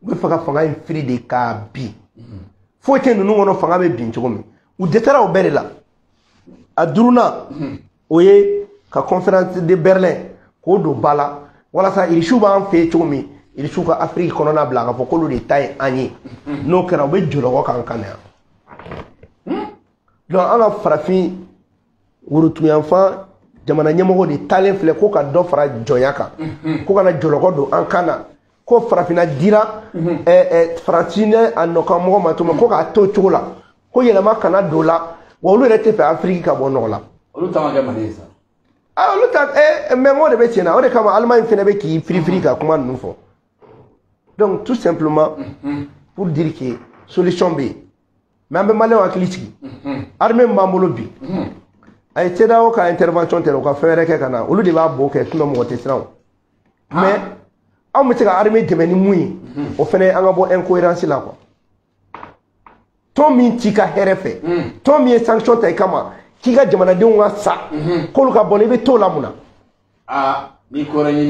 U bɛ fɛ ka fanga in firi de k'a bin. Foyi tɛ ninnu kɔnɔ fanga bɛ bin cogo min. U dɛsɛra o bɛɛ de la. A duurunan, o ye ka conférence de Berlin k'o don ba la, walasa Irisiw b'an fɛ yen cogo min, Irisiw ka Afiriki kɔnɔna bila k'a fɔ k'olu de ta ye an ye. N'o kɛra, u bɛ jɔlɔkɔ k'an kan na yan. Donc an ka farafin worotuguyanfan jamana ɲɛmɔgɔ de taalen filɛ ko ka dɔ fara jɔnya kan, ko kana jɔlɔkɔ don an kan na, ko farafinna dira Faransi ni a nɔkanmɔgɔ ma cogo min, ko k'a to o cogo la, ko yɛlɛma kana don o la, wa olu yɛrɛ tɛ fɛ Afiriki ka bɔ nɔgɔ la.
Olu ta ma kɛ Mali ye sa.
Ah, olu ta mais n ko de bɛ tiɲɛ na, o de kama Allemagne fɛnɛ bɛ k'i firifiri ka kuma ninnu fɔ. Donc tout simplement pour dire que solution bɛ yen, mais an bɛ Maliyɛnw hakili sigi. Armée min b'an bolo bi, a ye CEDEAO ka intervention tɛ, u ka fɛn wɛrɛ kɛ ka na, olu de b'a bo kɛ, sinon mɔgɔ tɛ siran o. Mais anw bɛ se ka armée dɛmɛ ni mun ye, o fɛnɛ an ka bɔ incohérence la quoi. Tɔn min t'i ka hɛrɛ fɛ, tɔn min ye sanction ta i kama k'i ka jamanadenw ka sa, k'olu ka bɔ, i bɛ t'o la mun na?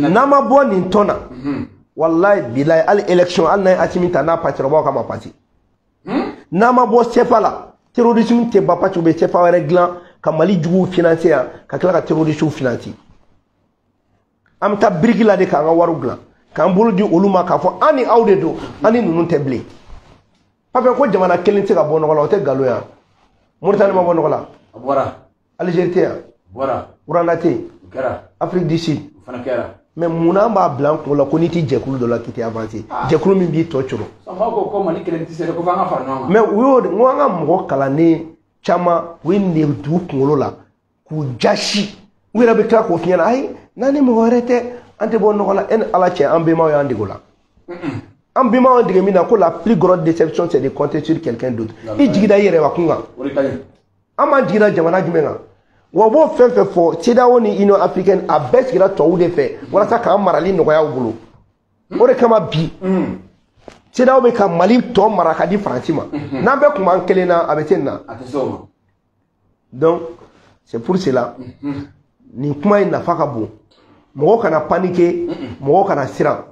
N'an ma bɔ nin tɔn na, walayi bilayi, hali élection, hali n'a ye Assimi ta n'a passera, o b'aw kama passer. N'an ma bɔ CFA la, terrorisme tɛ ban, parce que u bɛ CFA wɛrɛ dilan ka Mali juguw financer yan, ka tila ka terroristes financer. An bɛ taa biriki la de k'an ka wariw dilan, k'an bolo di olu ma k'a fɔ an ni aw de don, an ni ninnu tɛ bilen. Pape ko jamana kelen tɛ se ka bɔ nɔgɔ la, o tɛ nkalon yan. Mauritanie ma bɔ nɔgɔ la.
A bɔra.
Algérie tɛ yan.
Bɔra.
Rwanda tɛ yen.
O kɛra.
Afrique du Sud.
O fana kɛra.
Mais munna an b'a bila an kun la ko n'i tɛ jɛkulu dɔ la k'i tɛ avancer? Jɛkulu min b'i tɔ coro.
Sanba ko ko Mali kelen tɛ se dɛ, ko f'an ka fara ɲɔgɔn kan.
Mais u y'o de, n ko an ka mɔgɔ kalannen caman u ye nin dugu kunkolo la k'u jasi, u yɛrɛ bɛ tila k'o f'i ɲɛna, ayi n'an ni mɔgɔ wɛrɛ tɛ an tɛ bɔ nɔgɔ la, e ni Ala cɛ an bɛnbaw y'an dege o la. An bɛnbaw dege min na ko la plus grande déception, c'est de compter sur quelqu'un d'autre. I jigi da i yɛrɛ bakun kan. An b'an jigi da jamana jumɛn kan? Wa u b'o fɛn fɛn fɔ, CEDEAO ni Union africaine, a bɛɛ sigira tubabuw de fɛ walasa k'an marali nɔgɔya u bolo. O de kama bi CEDEAO bɛ ka Mali tɔ mara ka di Faransi ma. N'an bɛɛ tun b'an kelen na, a bɛ se nin na. Donc c'est pour cela nin kuma in nafa ka bon. Mɔgɔw kana paniquer, mɔgɔw kana siran.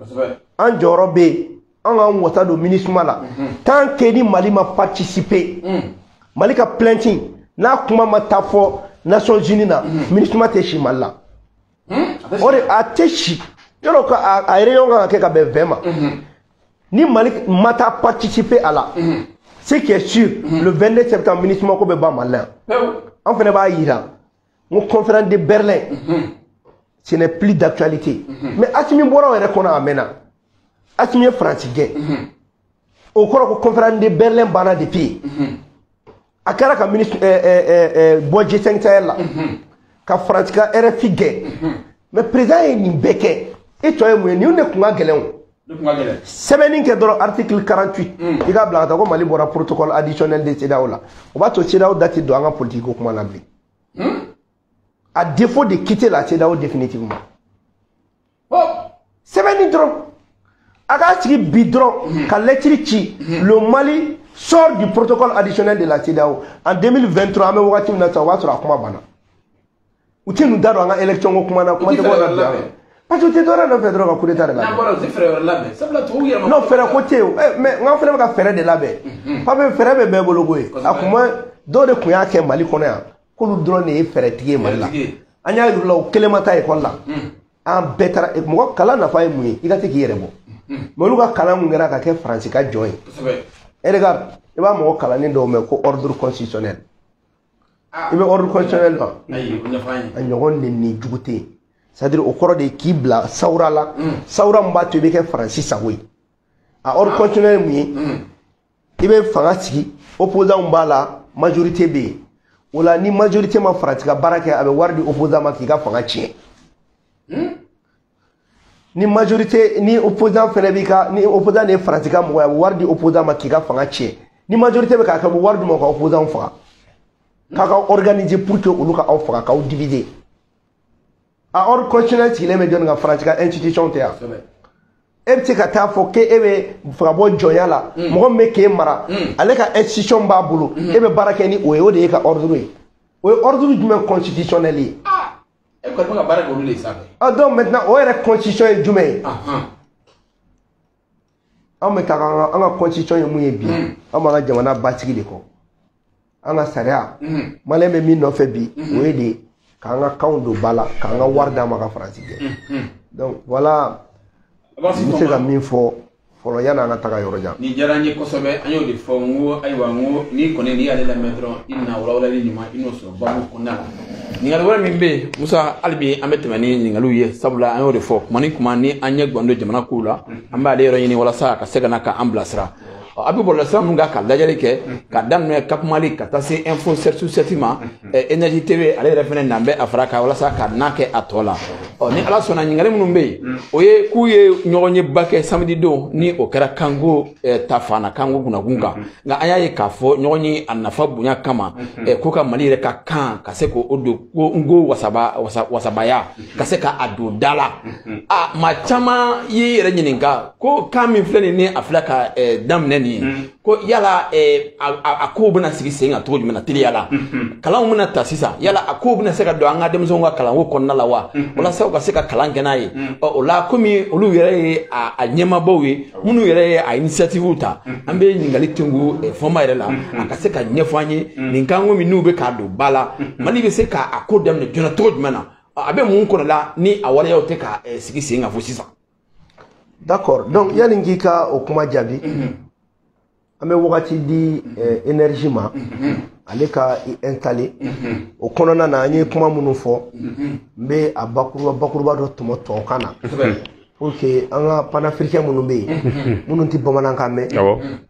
An jɔyɔrɔ bɛ yen, an k'an wasa don MINUSMA la. Tant que ni Mali ma participer, Mali ka plainte n'a kuma ma taa fɔ Nations Unies na, MINUSMA tɛ si Mali la. O de a tɛ si. Yɔrɔ ka a réunion kan ka kɛ ka bɛn 20 ma. Ni Mali ma taa participer a la, ce qui est sûr, le 22 septembre, MINUSMA ko bɛ ban Mali la yan. An fana b'a yira n ko conférence de Berlin, ce n'est plus d'actualité. Mais Assimi bɔra o yɛrɛ kɔnɔ a mɛnna. Assimi ye Faransi gɛn. O kɔrɔ ko conférence de Berlin banna depuis. A kɛra ka ministre bɔ G5 Sahel la, ka Faransi ka RFI gɛn. Mais président ye nin bɛɛ kɛ. E tɔ ye mun ye? Nin de kun ka gɛlɛn o. Sɛbɛnni kɛ dɔrɔn, article 48, i k'a bila ka taa ko Mali bɔra protocole additionnel de CEDEAO la. O b'a to CEDEAO da tɛ don an ka politique ko kuma na bilen. À défaut de quitter la CEDEAO définitivement. Sɛbɛnni dɔrɔn. A k'a sigi bi dɔrɔn ka lettre ci: le Mali sort du protocole additionnel de la CEDEAO en 2023. An bɛ wagati min na sisan, o b'a sɔrɔ a kuma banna. U tɛ n'u da don an ka élection ko kuma na, kuma tɛ bɔ la bi parce que u tɛ dɔwɛrɛ nɔfɛ dɔrɔn ka coup d'état de labɛn. Non, fɛɛrɛ ko tɛ yen, mais n k'an fana bɛ ka fɛɛrɛ de labɛn. Pape, fɛɛrɛ bɛ bɛɛ bolo koyi. A kun ma dɔw de tun y'a kɛ Mali kɔnɔ yan k'olu dɔrɔn de ye fɛɛrɛtigi ye Mali la. An y'a yir'u la, o kelen ma taa école la. An bɛɛ taara. Mɔgɔ kalan nafa ye mun ye? I ka se k'i yɛrɛ bɔ. Mais olu ka kalan mun kɛra ka kɛ Faransi ka jɔn ye. E regarde, i b'a mɔgɔ kalannen dɔw mɛn ko ordre constitutionnel. I bɛ ordre constitutionnel dɔn? A ɲɔgɔn nɛni jugu tɛ yen. C'est à dire, o kɔrɔ de ye k'i bila sawura la, sawura min b'a to i bɛ kɛ Faransi sago ye. A ordre constitutionnel ye mun ye? I bɛ fanga sigi, opposant b'a la, majorité bɛ yen. O la, ni majorité ma Faransi ka baara kɛ, a bɛ wari di opposant ma k'i ka fanga tiɲɛ. Ni majorité, ni opposant fɛnɛ b'i ka, ni opposant de ye Faransi ka mɔgɔ ye, a bɛ wari di opposant ma k'i ka fanga tiɲɛ. Ni majorité bɛ k'a kɛ, a bɛ wari d'u ma ka opposant faga, k'a ka organiser pour que olu ka aw faga, k'aw diviser. A ordre constitutionnel sigilen bɛ jɔnni kan? Faransi ka institution tɛ yan. E bɛ se ka taa fɔ k'e bɛ fɛ ka bɔ jɔnya la, mɔgɔ min bɛ k'e mara, ale ka institution b'a bolo, e bɛ baara kɛ ni o ye, o de ye ka ordre ye. O ye ordre jumɛn constitutionnel ye?
E kɔni bɛ ka baara kɛ olu de sanfɛ.
Ah, donc maintenant, o yɛrɛ constitution ye jumɛn ye? Anw bɛ taa, an ka constitution ye mun ye bi? An b'an ka jamana basigi de kɔ. An ka sariya, maliyɛn bɛ min nɔfɛ bi, o ye de k'an ka kanw don ba la, k'an ka wari d'an ma ka Faransi gɛn. Donc voilà, n bɛ se ka min fɔ fɔlɔ yanni an ka taga yɔrɔ jan.
Nin diyara n ye kosɛbɛ. An y'o de fɔ n ko ayiwa, n ko n'i kɔni n'i y'ale lamɛn dɔrɔn, i na walawalali ɲuman, i n'o sɔrɔ baabu kɔnɔna la. Ɲininkali wɛrɛ min bɛ yen, Musa, hali bi an bɛ tɛmɛ ni ɲininkaliw ye, sabula an y'o de fɔ, kuma ni kuma ni an ɲɛ guwan don jamana kow la, an b'ale yɔrɔ ɲini walasa a ka se ka na k'an bilasira. A bɛ bɔlɔlɔsira min kan ka lajɛli kɛ ka daminɛ Cap Mali ka taa se Info 7 sur 7 ma, Énergie TV, ale yɛrɛ fɛnɛ nan bɛ a fara kan walasa ka na kɛ a tɔ la. Ɔ, ni Ala sɔnna, ɲininkali minnu bɛ yen, o ye k'u ye ɲɔgɔn ye ba kɛ samedi don, ni o kɛra kanko ta fan na, kanko kunnakun kan. Nka an y'a ye k'a fɔ ɲɔgɔn ye a nafa bonya kama, ko ka Mali yɛrɛ ka kan ka se k'o don ko n ko wasaba wasabaya ka se ka a don da la. A maa caman y'i yɛrɛ ɲininka ko kan min filɛ nin ni a filɛ ka daminɛ nin ye, ko yala a kow bɛna sigi sen kan cogo jumɛn na teliya la? Kalanw bɛna ta sisan, yala a kow bɛna se ka don an ka denmisɛnw ka kalanko kɔnɔna la wa, walasa u ka se ka kalan kɛ n'a ye? Ɔ, o la, komi olu yɛrɛ ye a ɲɛmaabaw ye, minnu yɛrɛ ye a initiative ta, an bɛ ɲininkali tengu Fɔnba yɛrɛ la, a ka se ka ɲɛfɔ an ye nin kanko min n'u bɛ k'a don ba la, Mali bɛ se k'a ko daminɛ joona cogo jumɛn na? A bɛ mun kɔnɔ la ni a waleyaw tɛ ka sigi sen kan fo sisan?
D'accord. Donc yanni n k'i ka o kuma jaabi, an bɛ wagati di énergie ma, ale ka i installer. O kɔnɔna na, an ye kuma minnu fɔ, n bɛ a bakuruba bakuruba dɔ tɔmɔ tubabukan na pour que an ka panafricain minnu bɛ yen, minnu tɛ bamanankan mɛn,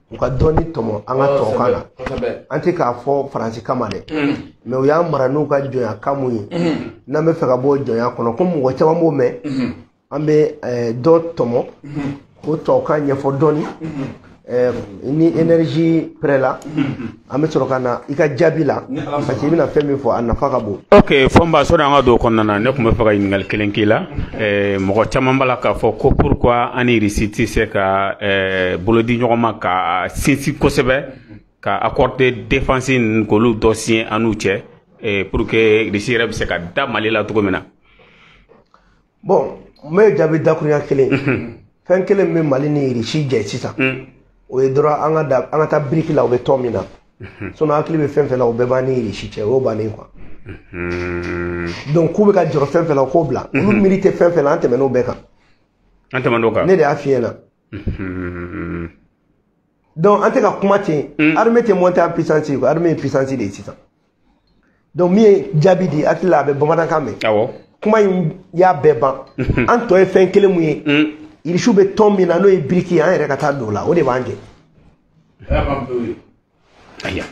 u ka dɔɔni tɔmɔ an ka tubabukan na. An tɛ k'a fɔ faransi kama dɛ, mais u y'an mara n'u ka jɔnya kan mun ye, n'an bɛ fɛ ka bɔ jɔnya kɔnɔ, ko mɔgɔ caman b'o mɛn, an bɛ dɔ tɔmɔ. K'o tubabukan ɲɛfɔ dɔɔni. Ni énergie prêt la, an bɛ sɔrɔ ka na i ka jaabi la, parce que i bɛna fɛn min fɔ, a nafa ka bon.
Ok, Fɔnba, sɔnni an ka don o kɔnɔna na, ne tun bɛ fɛ ka ɲininkali kelen k'i la. Mɔgɔ caman b'a la k'a fɔ ko pourquoi an ni Russie tɛ se ka bolo di ɲɔgɔn ma ka sinsin kosɛbɛ ka accord de défense ninnu k'olu dɔ signer an n'u cɛ, pour que Russie yɛrɛ bɛ se ka da Mali la cogo min na.
Bon, n bɛ jaabi dakurunya kelen. Fɛn kelen min bɛ Mali ni Russie jɛ sisan, o ye dɔrɔn an ka da, an ka taa biriki la, o bɛ tɔn min na. Sinon hakili bɛ fɛn fɛn la, o bɛɛ b'an ni Russie cɛ, o y'o bannen quoi. Donc k'u bɛ ka jɔrɔ fɛn fɛn la, o k'o bila. Olu miiri tɛ fɛn fɛn la, an tɛmɛn'o bɛɛ kan.
An tɛmɛn'o kan.
Ne de y'a f'i ɲɛna. Donc an tɛ ka kuma ten. Armée tɛ monter en puissance quoi, armée ye puissance de ye sisan. Donc min ye jaabi di, hakili la a bɛ bamanankan mɛn.
Awɔ.
Kuma in y'a bɛɛ ban. An tɔ ye fɛn kelen mun ye? Irisiw bɛ tɔn min na, n'o ye biriki ye, an yɛrɛ ka taa don o la, o de b'an jɛ.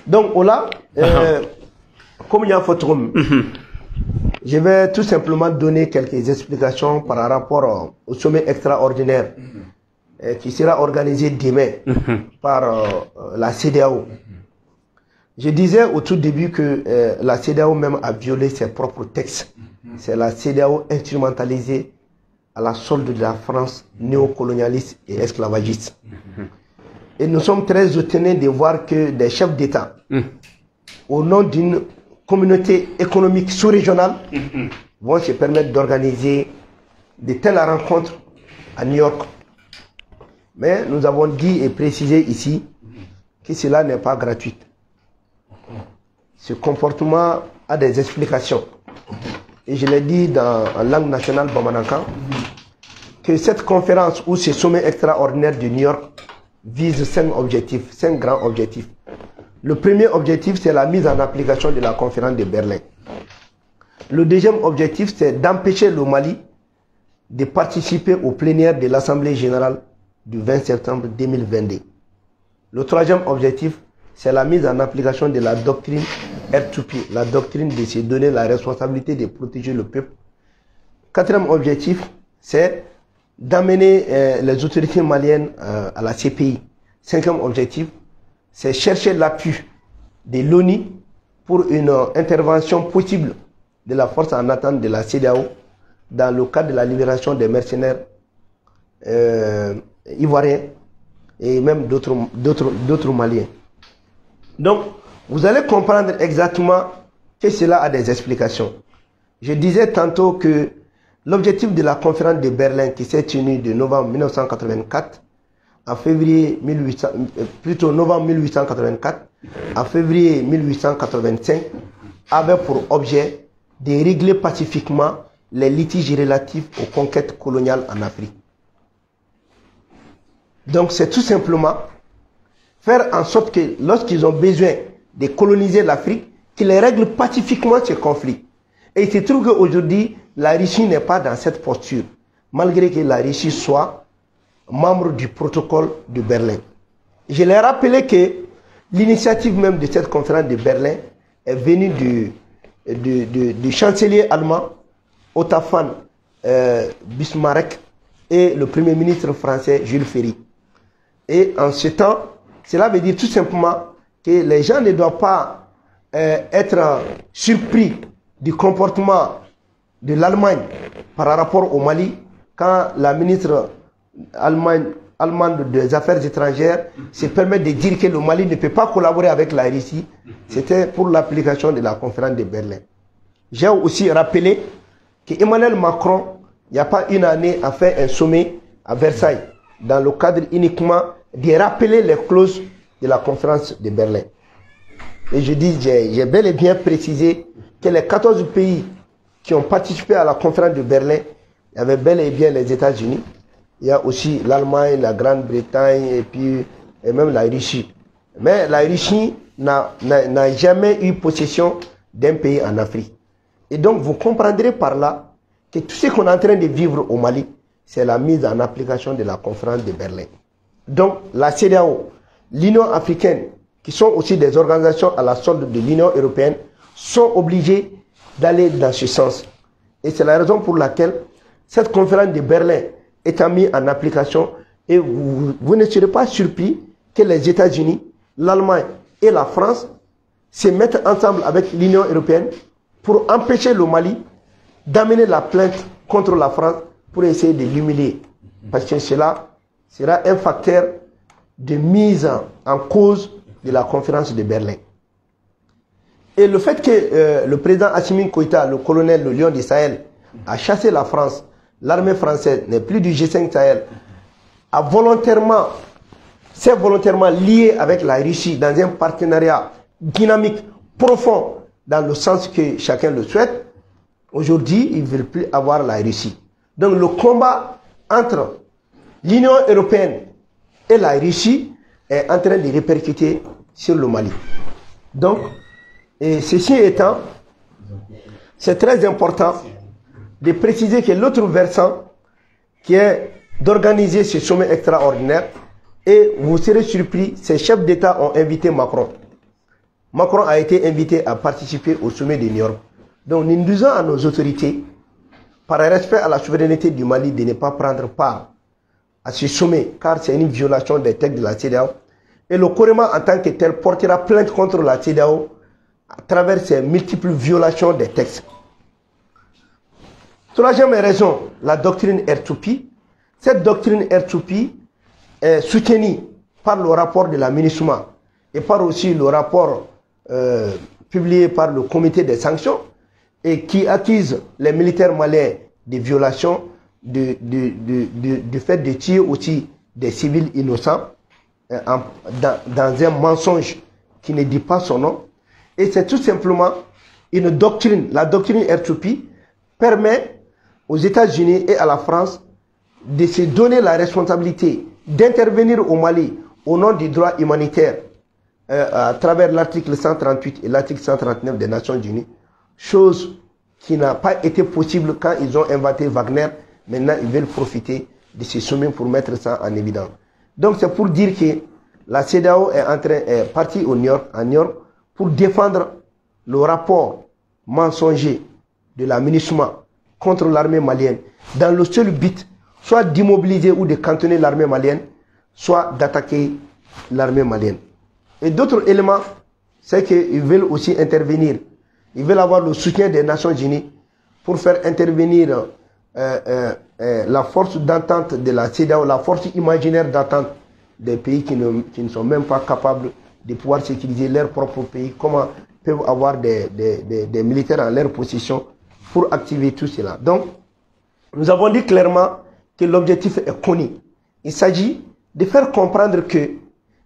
Donc o la, comme n y'a fɔ cogo min, je vais tout simplement donner quelques explications par rapport au sommet extraordinaire qui sera organisé demain par la CEDEAO. Je disais au tout début que la CEDEAO même a violé ses propres textes. C'est la CEDEAO instrumentalisée à la solde de la France néocolonialiste et esclavagiste. Et nous sommes très étonnés de voir que des chefs d'État, au nom d'une communauté économique sous-régionale, vont se permettre d'organiser de telles rencontres à New York. Mais nous avons dit et précisé ici que cela n'est pas gratuit. Ce comportement a des explications. Et je l'ai dit en langue nationale bamanankan, que cette conférence ou ce sommet extraordinaire de New York vise 5 objectifs, 5 grands objectifs. Le premier objectif, c'est la mise en application de la conférence de Berlin. Le deuxième objectif, c'est d'empêcher le Mali de participer aux plénières de l'Assemblée générale du 20 septembre 2022. Le troisième objectif, c'est la mise en application de la doctrine R2P, la doctrine de se donner la responsabilité de protéger le peuple. Quatrième objectif, c'est d'amener les autorités maliennes à la CPI. Cinquième objectif, c'est chercher l'appui de l'ONU pour une intervention possible de la force en attente de la CEDEAO dans le cadre de la libération des mercenaires ivoiriens et même d'autres Maliens. Donc, vous allez comprendre exactement que cela a des explications. Je disais tantôt que l'objectif de la conférence de Berlin qui s'est tenue de novembre 1984 à février 1800, plutôt novembre 1884 à février 1885 avait pour objet de régler pacifiquement les litiges relatifs aux conquêtes coloniales en Afrique. Donc c'est tout simplement faire en sorte que lorsqu'ils ont besoin de coloniser l'Afrique, qu'ils règlent pacifiquement ces conflits. Et il se trouve qu'aujourd'hui, la Russie n'est pas dans cette posture, malgré que la Russie soit membre du protocole de Berlin. Je l'ai rappelé que l'initiative même de cette conférence de Berlin est venue du chancelier allemand Otto von Bismarck et le premier ministre français Jules Ferry. Et en ce temps, cela veut dire tout simplement que les gens ne doivent pas être surpris du comportement de l'Allemagne par rapport au Mali quand la ministre allemande des Affaires étrangères se permet de dire que le Mali ne peut pas collaborer avec la Russie. C'était pour l'application de la conférence de Berlin. J'ai aussi rappelé que Emmanuel Macron, il n'y a pas une année, a fait un sommet à Versailles dans le cadre uniquement de rappeler les clauses de la conférence de Berlin. Et je dis, j'ai bel et bien précisé que les 14 pays qui ont participé à la conférence de Berlin, il y avait bel et bien les États-Unis, il y a aussi l'Allemagne, la Grande-Bretagne et puis et même la Russie. Mais la Russie n'a jamais eu possession d'un pays en Afrique. Et donc vous comprendrez par là que tout ce qu'on est en train de vivre au Mali, c'est la mise en application de la conférence de Berlin. Donc la CEDEAO, l'Union africaine, qui sont aussi des organisations à la solde de l'Union européenne, sont obligées d'aller dans ce sens. Et c'est la raison pour laquelle cette conférence de Berlin étant mise en application, Et vous ne serez pas surpris que les États-Unis, l'Allemagne et la France se mettent ensemble avec l'Union européenne pour empêcher le Mali d'amener la plainte contre la France pour essayer de l'humilier. Parce que cela sera un facteur de mise en cause de la conférence de Berlin. Et le fait que le président Assimi Goïta, le colonel, le lion du Sahel, a chassé la France, l'armée française n'est plus du G5 Sahel, a volontairement, s'est volontairement lié avec la Russie dans un partenariat dynamique, profond, dans le sens que chacun le souhaite. Aujourd'hui, ils ne veulent plus avoir la Russie. Donc le combat entre l'Union européenne et la Russie est en train de répercuter sur le Mali. Donc, et ceci étant, c'est très important de préciser que l'autre versant, qui est d'organiser ce sommet extraordinaire, et vous serez surpris, ces chefs d'État ont invité Macron. Macron a été invité à participer au sommet de New York. Donc nous disons à nos autorités, par respect à la souveraineté du Mali, de ne pas prendre part à ce sommet, car c'est une violation des textes de la CEDEAO. Et le COREMA en tant que tel portera plainte contre la CEDEAO à travers ces multiples violations des textes. Troisième raison, la doctrine R2P. Cette doctrine R2P est soutenue par le rapport de la MINUSMA et par aussi le rapport publié par le comité des sanctions et qui accuse les militaires maliens des violations du fait de tuer aussi des civils innocents dans un mensonge qui ne dit pas son nom. Et c'est tout simplement une doctrine. La doctrine R2P permet aux États-Unis et à la France de se donner la responsabilité d'intervenir au Mali au nom du droit humanitaire à travers l'article 138 et l'article 139 des Nations Unies, chose qui n'a pas été possible quand ils ont inventé Wagner. Maintenant, ils veulent profiter de ce sommet pour mettre ça en évidence. Donc, c'est pour dire que la CEDEAO est partie au New York, à New York pour défendre le rapport mensonger de la MINUSMA contre l'armée malienne, dans le seul but soit d'immobiliser ou de cantonner l'armée malienne, soit d'attaquer l'armée malienne. Et d'autres éléments, c'est qu'ils veulent aussi intervenir. Ils veulent avoir le soutien des Nations Unies pour faire intervenir la force d'entente de la CEDEAO, la force imaginaire d'entente des pays qui ne sont même pas capables de pouvoir sécuriser leur propre pays, comment peuvent avoir des militaires en leur possession pour activer tout cela. Donc, nous avons dit clairement que l'objectif est connu. Il s'agit de faire comprendre que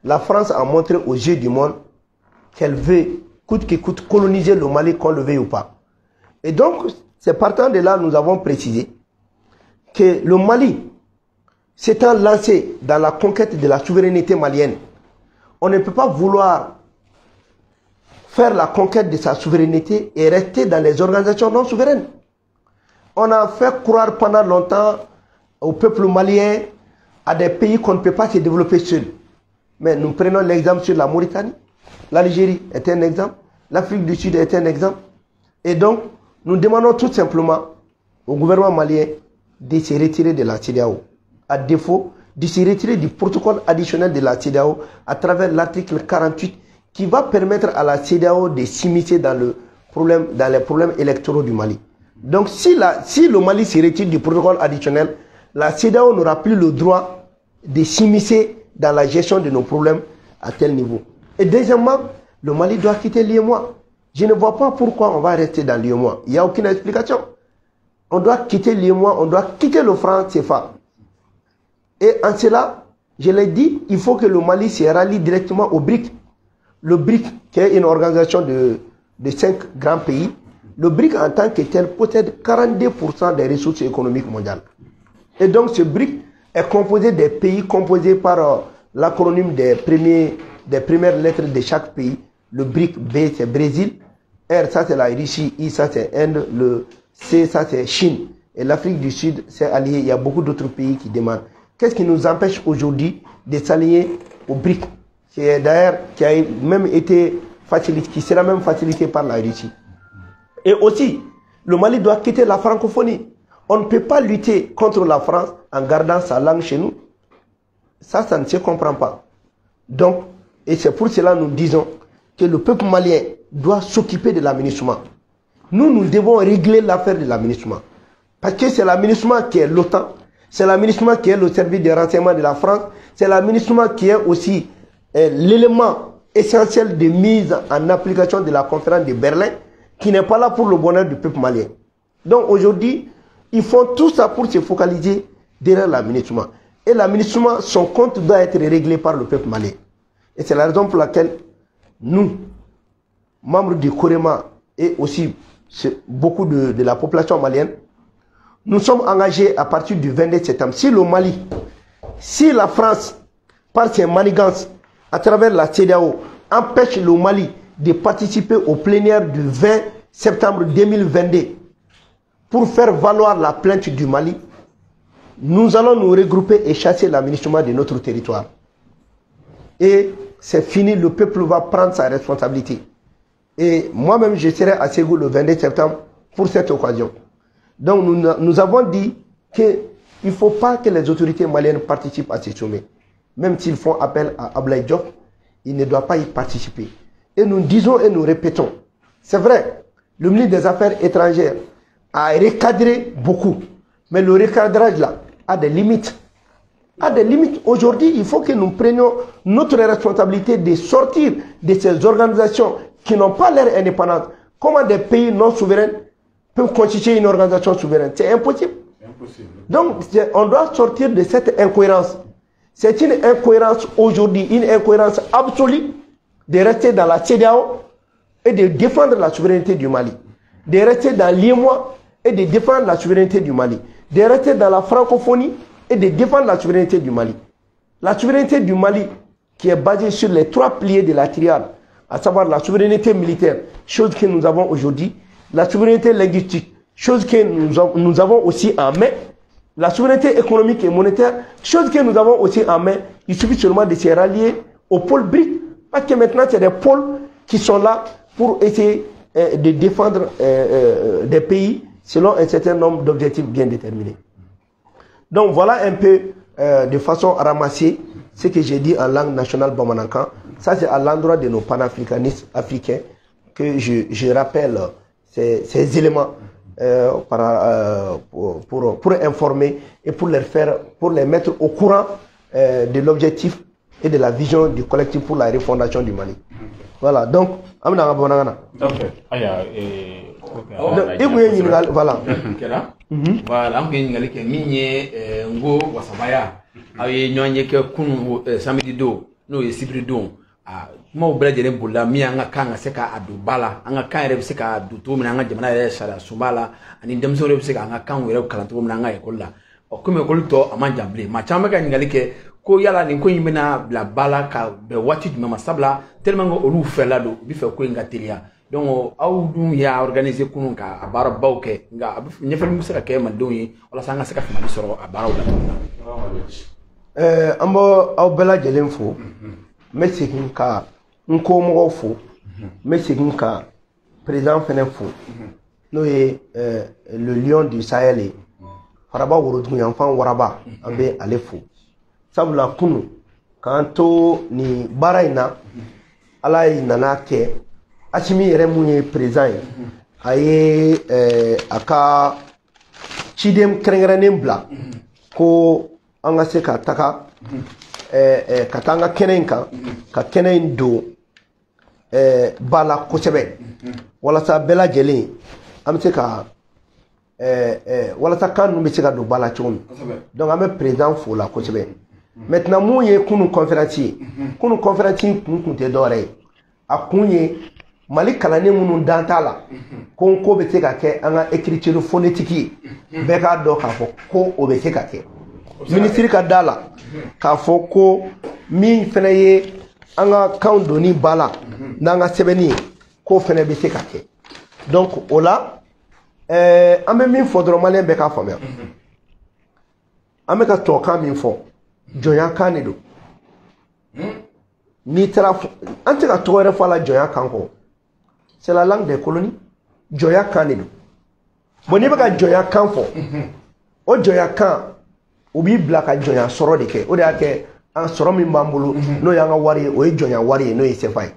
la France a montré aux yeux du monde qu'elle veut, coûte que coûte, coloniser le Mali, qu'on le veuille ou pas. Et donc, c'est partant de là, nous avons précisé que le Mali s'étant lancé dans la conquête de la souveraineté malienne, on ne peut pas vouloir faire la conquête de sa souveraineté et rester dans les organisations non souveraines. On a fait croire pendant longtemps au peuple malien, à des pays qu'on ne peut pas se développer seul. Mais nous prenons l'exemple sur la Mauritanie. L'Algérie est un exemple. L'Afrique du Sud est un exemple. Et donc, nous demandons tout simplement au gouvernement malien de se retirer de la CEDEAO. À défaut, de se retirer du protocole additionnel de la CEDEAO à travers l'article 48 qui va permettre à la CEDEAO de s'immiscer dans les problèmes électoraux du Mali. Donc, si le Mali se retire du protocole additionnel, la CEDEAO n'aura plus le droit de s'immiscer dans la gestion de nos problèmes à tel niveau. Et deuxièmement, le Mali doit quitter l'UEMOA. Je ne vois pas pourquoi on va rester dans l'UEMOA. Il n'y a aucune explication. On doit quitter l'UEMOA, on doit quitter le franc CFA. Et en cela, je l'ai dit, il faut que le Mali se rallie directement au BRIC. Le BRIC, qui est une organisation de 5 grands pays, le BRIC en tant que tel possède 42% des ressources économiques mondiales. Et donc ce BRIC est composé des pays composés par l'acronyme des premières lettres de chaque pays. Le BRIC, B c'est Brésil, R ça c'est la Russie, I ça c'est Inde, le C ça c'est Chine. Et l'Afrique du Sud s'est alliée, il y a beaucoup d'autres pays qui demandent. Qu'est-ce qui nous empêche aujourd'hui de s'allier au BRIC, qui est d'ailleurs, qui a même été facilité, qui sera même facilité par la Russie. Et aussi, le Mali doit quitter la francophonie. On ne peut pas lutter contre la France en gardant sa langue chez nous. Ça ne se comprend pas. Donc, et c'est pour cela que nous disons que le peuple malien doit s'occuper de la MINUSMA. Nous, nous devons régler l'affaire de la MINUSMA. Parce que c'est la MINUSMA qui est l'OTAN, c'est la MINUSMA qui est le service de renseignement de la France, c'est la MINUSMA qui est aussi l'élément essentiel de mise en application de la conférence de Berlin, qui n'est pas là pour le bonheur du peuple malien. Donc aujourd'hui, ils font tout ça pour se focaliser derrière la MINUSMA. Et la MINUSMA, son compte doit être réglé par le peuple malien. Et c'est la raison pour laquelle nous, membres du COREMA et aussi beaucoup de la population malienne, nous sommes engagés à partir du 22 septembre. Si le Mali, si la France, par ses manigances, à travers la CEDEAO, empêche le Mali de participer aux plénières du 20 septembre 2022 pour faire valoir la plainte du Mali, nous allons nous regrouper et chasser la MINUSMA de notre territoire. Et c'est fini, le peuple va prendre sa responsabilité. Et moi-même, je serai à Ségou le 22 septembre pour cette occasion. Donc nous avons dit qu'il ne faut pas que les autorités maliennes participent à ces sommets. Même s'ils font appel à Ablaye Diop, il ne doit pas y participer. Et nous disons et nous répétons, c'est vrai, le ministre des Affaires étrangères a recadré beaucoup. Mais le recadrage là a des limites. A des limites. Aujourd'hui, il faut que nous prenions notre responsabilité de sortir de ces organisations qui n'ont pas l'air indépendantes. Comment des pays non souverains peuvent constituer une organisation souveraine? C'est impossible. Impossible. Donc, on doit sortir de cette incohérence. C'est une incohérence aujourd'hui, une incohérence absolue de rester dans la CEDEAO et de défendre la souveraineté du Mali. De rester dans l'UEMOA et de défendre la souveraineté du Mali. De rester dans la francophonie et de défendre la souveraineté du Mali. La souveraineté du Mali qui est basée sur les trois piliers de la triade, à savoir la souveraineté militaire, chose que nous avons aujourd'hui, la souveraineté linguistique, chose que nous avons aussi en main, la souveraineté économique et monétaire, chose que nous avons aussi en main. Il suffit seulement de se rallier au pôle BRIC, parce que maintenant c'est des pôles qui sont là pour essayer de défendre des pays selon un certain nombre d'objectifs bien déterminés. Donc voilà un peu de façon ramassée ce que j'ai dit en langue nationale bamanankan. Ça c'est à l'endroit de nos panafricanistes africains que je rappelle ces éléments pour informer et pour les faire, pour les mettre au courant de l'objectif et de la vision du collectif pour la refondation du Mali. Voilà, donc, voilà.
Voilà, an ɲininkali kɛ min ye n ko wasabaya aw ye ɲɔgɔn ye kɛ kunun samedi don n'o ye sibiri don a kumaw bɛɛ lajɛlen bolila min an ka kan ka se k'a don ba la, an ka kan yɛrɛ bɛ se ka don cogo min na an ka jamana yɛrɛ sariya sunba la, ani denmisɛnw yɛrɛ bɛ se k'an ka kanw yɛrɛ kalan cogo min na an ka ekɔli la. Ɔ komi ekɔli tɔ a man jan bilen, maa caman bɛ ka ɲininkali kɛ ko yala nin ko in bɛna bila ba la ka bɛn waati jumɛn ma, sabula tellement que olu fɛla don, u bɛ fɛ ko in ka teliya. Donc aw dun y'a organiser kunun ka a baarabaw kɛ, nka a bɛ ɲɛfɔli bɛ se ka kɛ malidenw ye walasa an ka se ka faamuyali sɔrɔ a baaraw la cogo min na.
An b'aw aw bɛɛ lajɛlen fo. N bɛ segin ka n komɔgɔw fo, n bɛ segin ka président fɛnɛ fo, n'o ye le lion du Sahel ye, faraba woroduguyanfan waraba, an bɛ ale fo. Sabula kunun k'an to nin baara in na, Ala ye nana kɛ Assimi yɛrɛ mun ye président ye, a ye a ka ciden kɛrɛnkɛrɛnnen bila ko an ka se ka taga ka taa an ka kɛnɛ in kan, ka kɛnɛ in don ba la kosɛbɛ, walasa bɛɛ lajɛlen an bɛ se ka walasa kan ninnu bɛ se ka don ba la cogo min. Donc an bɛ président fo la kosɛbɛ. Maintenant mun ye kunun conférence ye, kunun conférence in kun tɛ dɔwɛrɛ ye, a kun ye Mali kalannen minnu dan t'a la ko n ko bɛ se ka kɛ an ka écriture phonétique ye, bɛɛ k'a dɔn k'a fɔ ko o bɛ se ka kɛ. Minisiri ka da la k'a fɔ ko min fɛnɛ ye an ka kanw donni ba la n'an ka sɛbɛnni ye, k'o fɛnɛ bɛ se ka kɛ. Donc o la an bɛ min fɔ dɔrɔn maliyɛn bɛɛ k'a faamuya, an bɛ ka tubabukan min fɔ jɔnya kan de don. N'i taara an tɛ ka tɔgɔ wɛrɛ fɔ a la jɔnya kan kɔ, c'est la langue des colonies, jɔnya kan de don. Bon n'i bɛ ka jɔnya kan fɔ, o jɔnya kan u b'i bila ka jɔnya sɔrɔ de kɛ. O de y'a kɛ An sɔrɔ min b'an bolo, n'o y'an ka wari ye, o ye jɔnya wari ye, n'o ye CFA ye.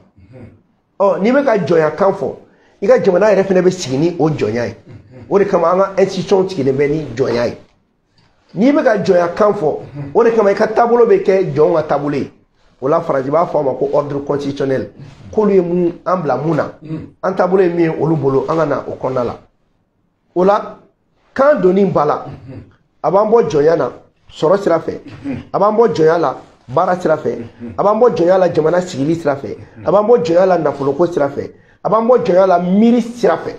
Ɔ, n'i bɛ ka jɔnya kan fɔ, i ka jamana yɛrɛ fana bɛ sigi ni o jɔnya ye. O de kama an ka institution sigilen bɛ ni jɔnya ye. N'i bɛ ka jɔnya kan fɔ, o de kama i ka taabolo bɛ kɛ jɔnw ka taabolo ye. O la Faransi b'a fɔ a ma ko ordre constitutionnel, k'olu ye mun an bila mun na, an taabolo ye min ye olu bolo, an ka na o kɔnɔna la. O la kan donni ba la, a b'an bɔ jɔnya na sɔrɔ sira fɛ, a b'an bɔ jɔnya la baara sira fɛ, a b'an bɔ jɔnya la jamana sigili sira fɛ, a b'an bɔ jɔnya la nafoloko sira fɛ, a b'an bɔ jɔnya la miiri sira fɛ.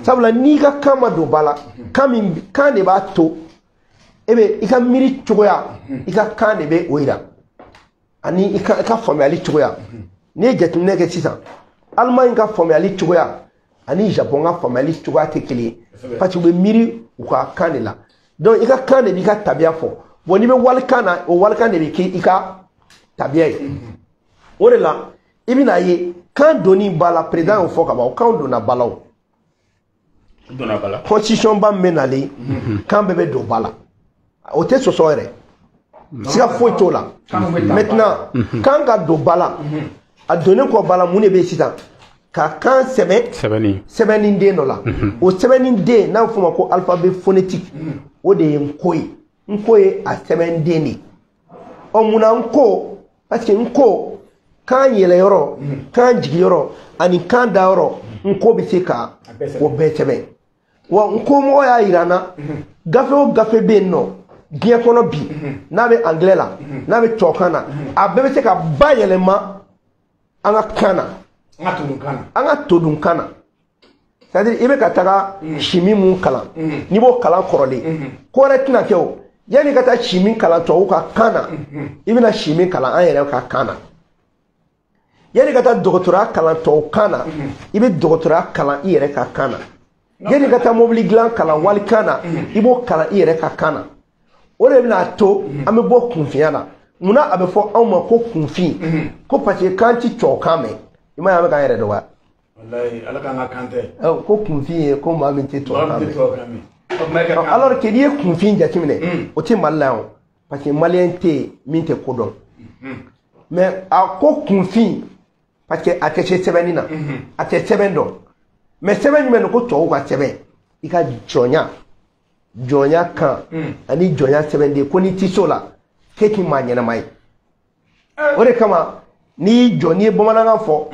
Sabula n'i ka kan ma don ba la, kan min kan de b'a to e bɛ i ka miiri cogoya, i ka kan de bɛ o yira, ani i ka faamuyali cogoya. N'i ye jateminɛ kɛ sisan, Allemagne ka faamuyali cogoya ani Japon ka faamuyali cogoya tɛ kelen ye, parce que u bɛ miiri u ka kan de la. Donc i ka kan de b'i ka tabiya fɔ. Bon, n'i bɛ walikan na, o walikan de bɛ kɛ i ka tabiya ye. O de la i bɛna ye kan donni ba la, président y'o fɔ ka ban, o kan donna ba la. O constitution ba min bɛ nalen, kan bɛɛ bɛ don ba la, o tɛ sɔsɔ yɛrɛ, siga foyi t'o la. Maintenant, kan ka don ba la, a donnen kɔ ba la, mun de bɛ yen sisan? Ka kan sɛbɛn sɛbɛnni den dɔ la. O sɛbɛnni den n'a bɛ f'o ma ko alphabet phonétique, o de ye nko ye. Nko ye a sɛbɛnden de ye. Ɔ, munna nko? Parce que nko kan yɛlɛyɔrɔ, kan jigiyɔrɔ ani kan dayɔrɔ, nko bɛ se ka o bɛɛ sɛbɛn. Wa nko mɔgɔ y'a yira n na, gafe o gafe bɛ yen nɔ diɲɛ kɔnɔ bi, n'a bɛ anglais la, n'a bɛ tubabukan na, a bɛɛ bɛ se ka bayɛlɛma an ka kan na, an ka todun kan na. C'est à dire i bɛ ka taga chimie mun kalan, n'i b'o kalan kɔrɔlen, ko wɛrɛ tɛna kɛ o. Yanni ka taa chimie kalan tubabuw ka kan na, i bɛna chimie kalan an yɛrɛ ka kan na. Yanni ka taa dɔgɔtɔrɔya kalan tubabu kan na, i bɛ dɔgɔtɔrɔya kalan i yɛrɛ ka kan na. Yanni ka taa mobili dilan kalan wali kan na, i b'o kalan i yɛrɛ ka kan na. O de bɛna to an bɛ bɔ kunfinya la. Munna a bɛ fɔ anw ma ko kunfin? Ko parce que kan ti tubabukan mɛn. I m'a ye, an bɛ k'an yɛrɛ dɔgɔya.
Walayi, Ala k'an ka kan tɛ.
Ko kunfin ye ko maa min tɛ tubabukan mɛn. Alors que n'i ye kunfin jateminɛ, o tɛ Mali la yan o, parce que malien tɛ yen min tɛ ko dɔn. Mais a ko kunfin parce que a tɛ se sɛbɛnni na, a tɛ sɛbɛn dɔn. Mais sɛbɛn jumɛn don? Ko tubabuw ka sɛbɛn, i ka jɔnya kan ani jɔnya sɛbɛnden, ko n'i ti s'o la k'e ti maa ɲɛnama ye. O de kama n'i y'i jɔ, n'i ye bamanankan fɔ,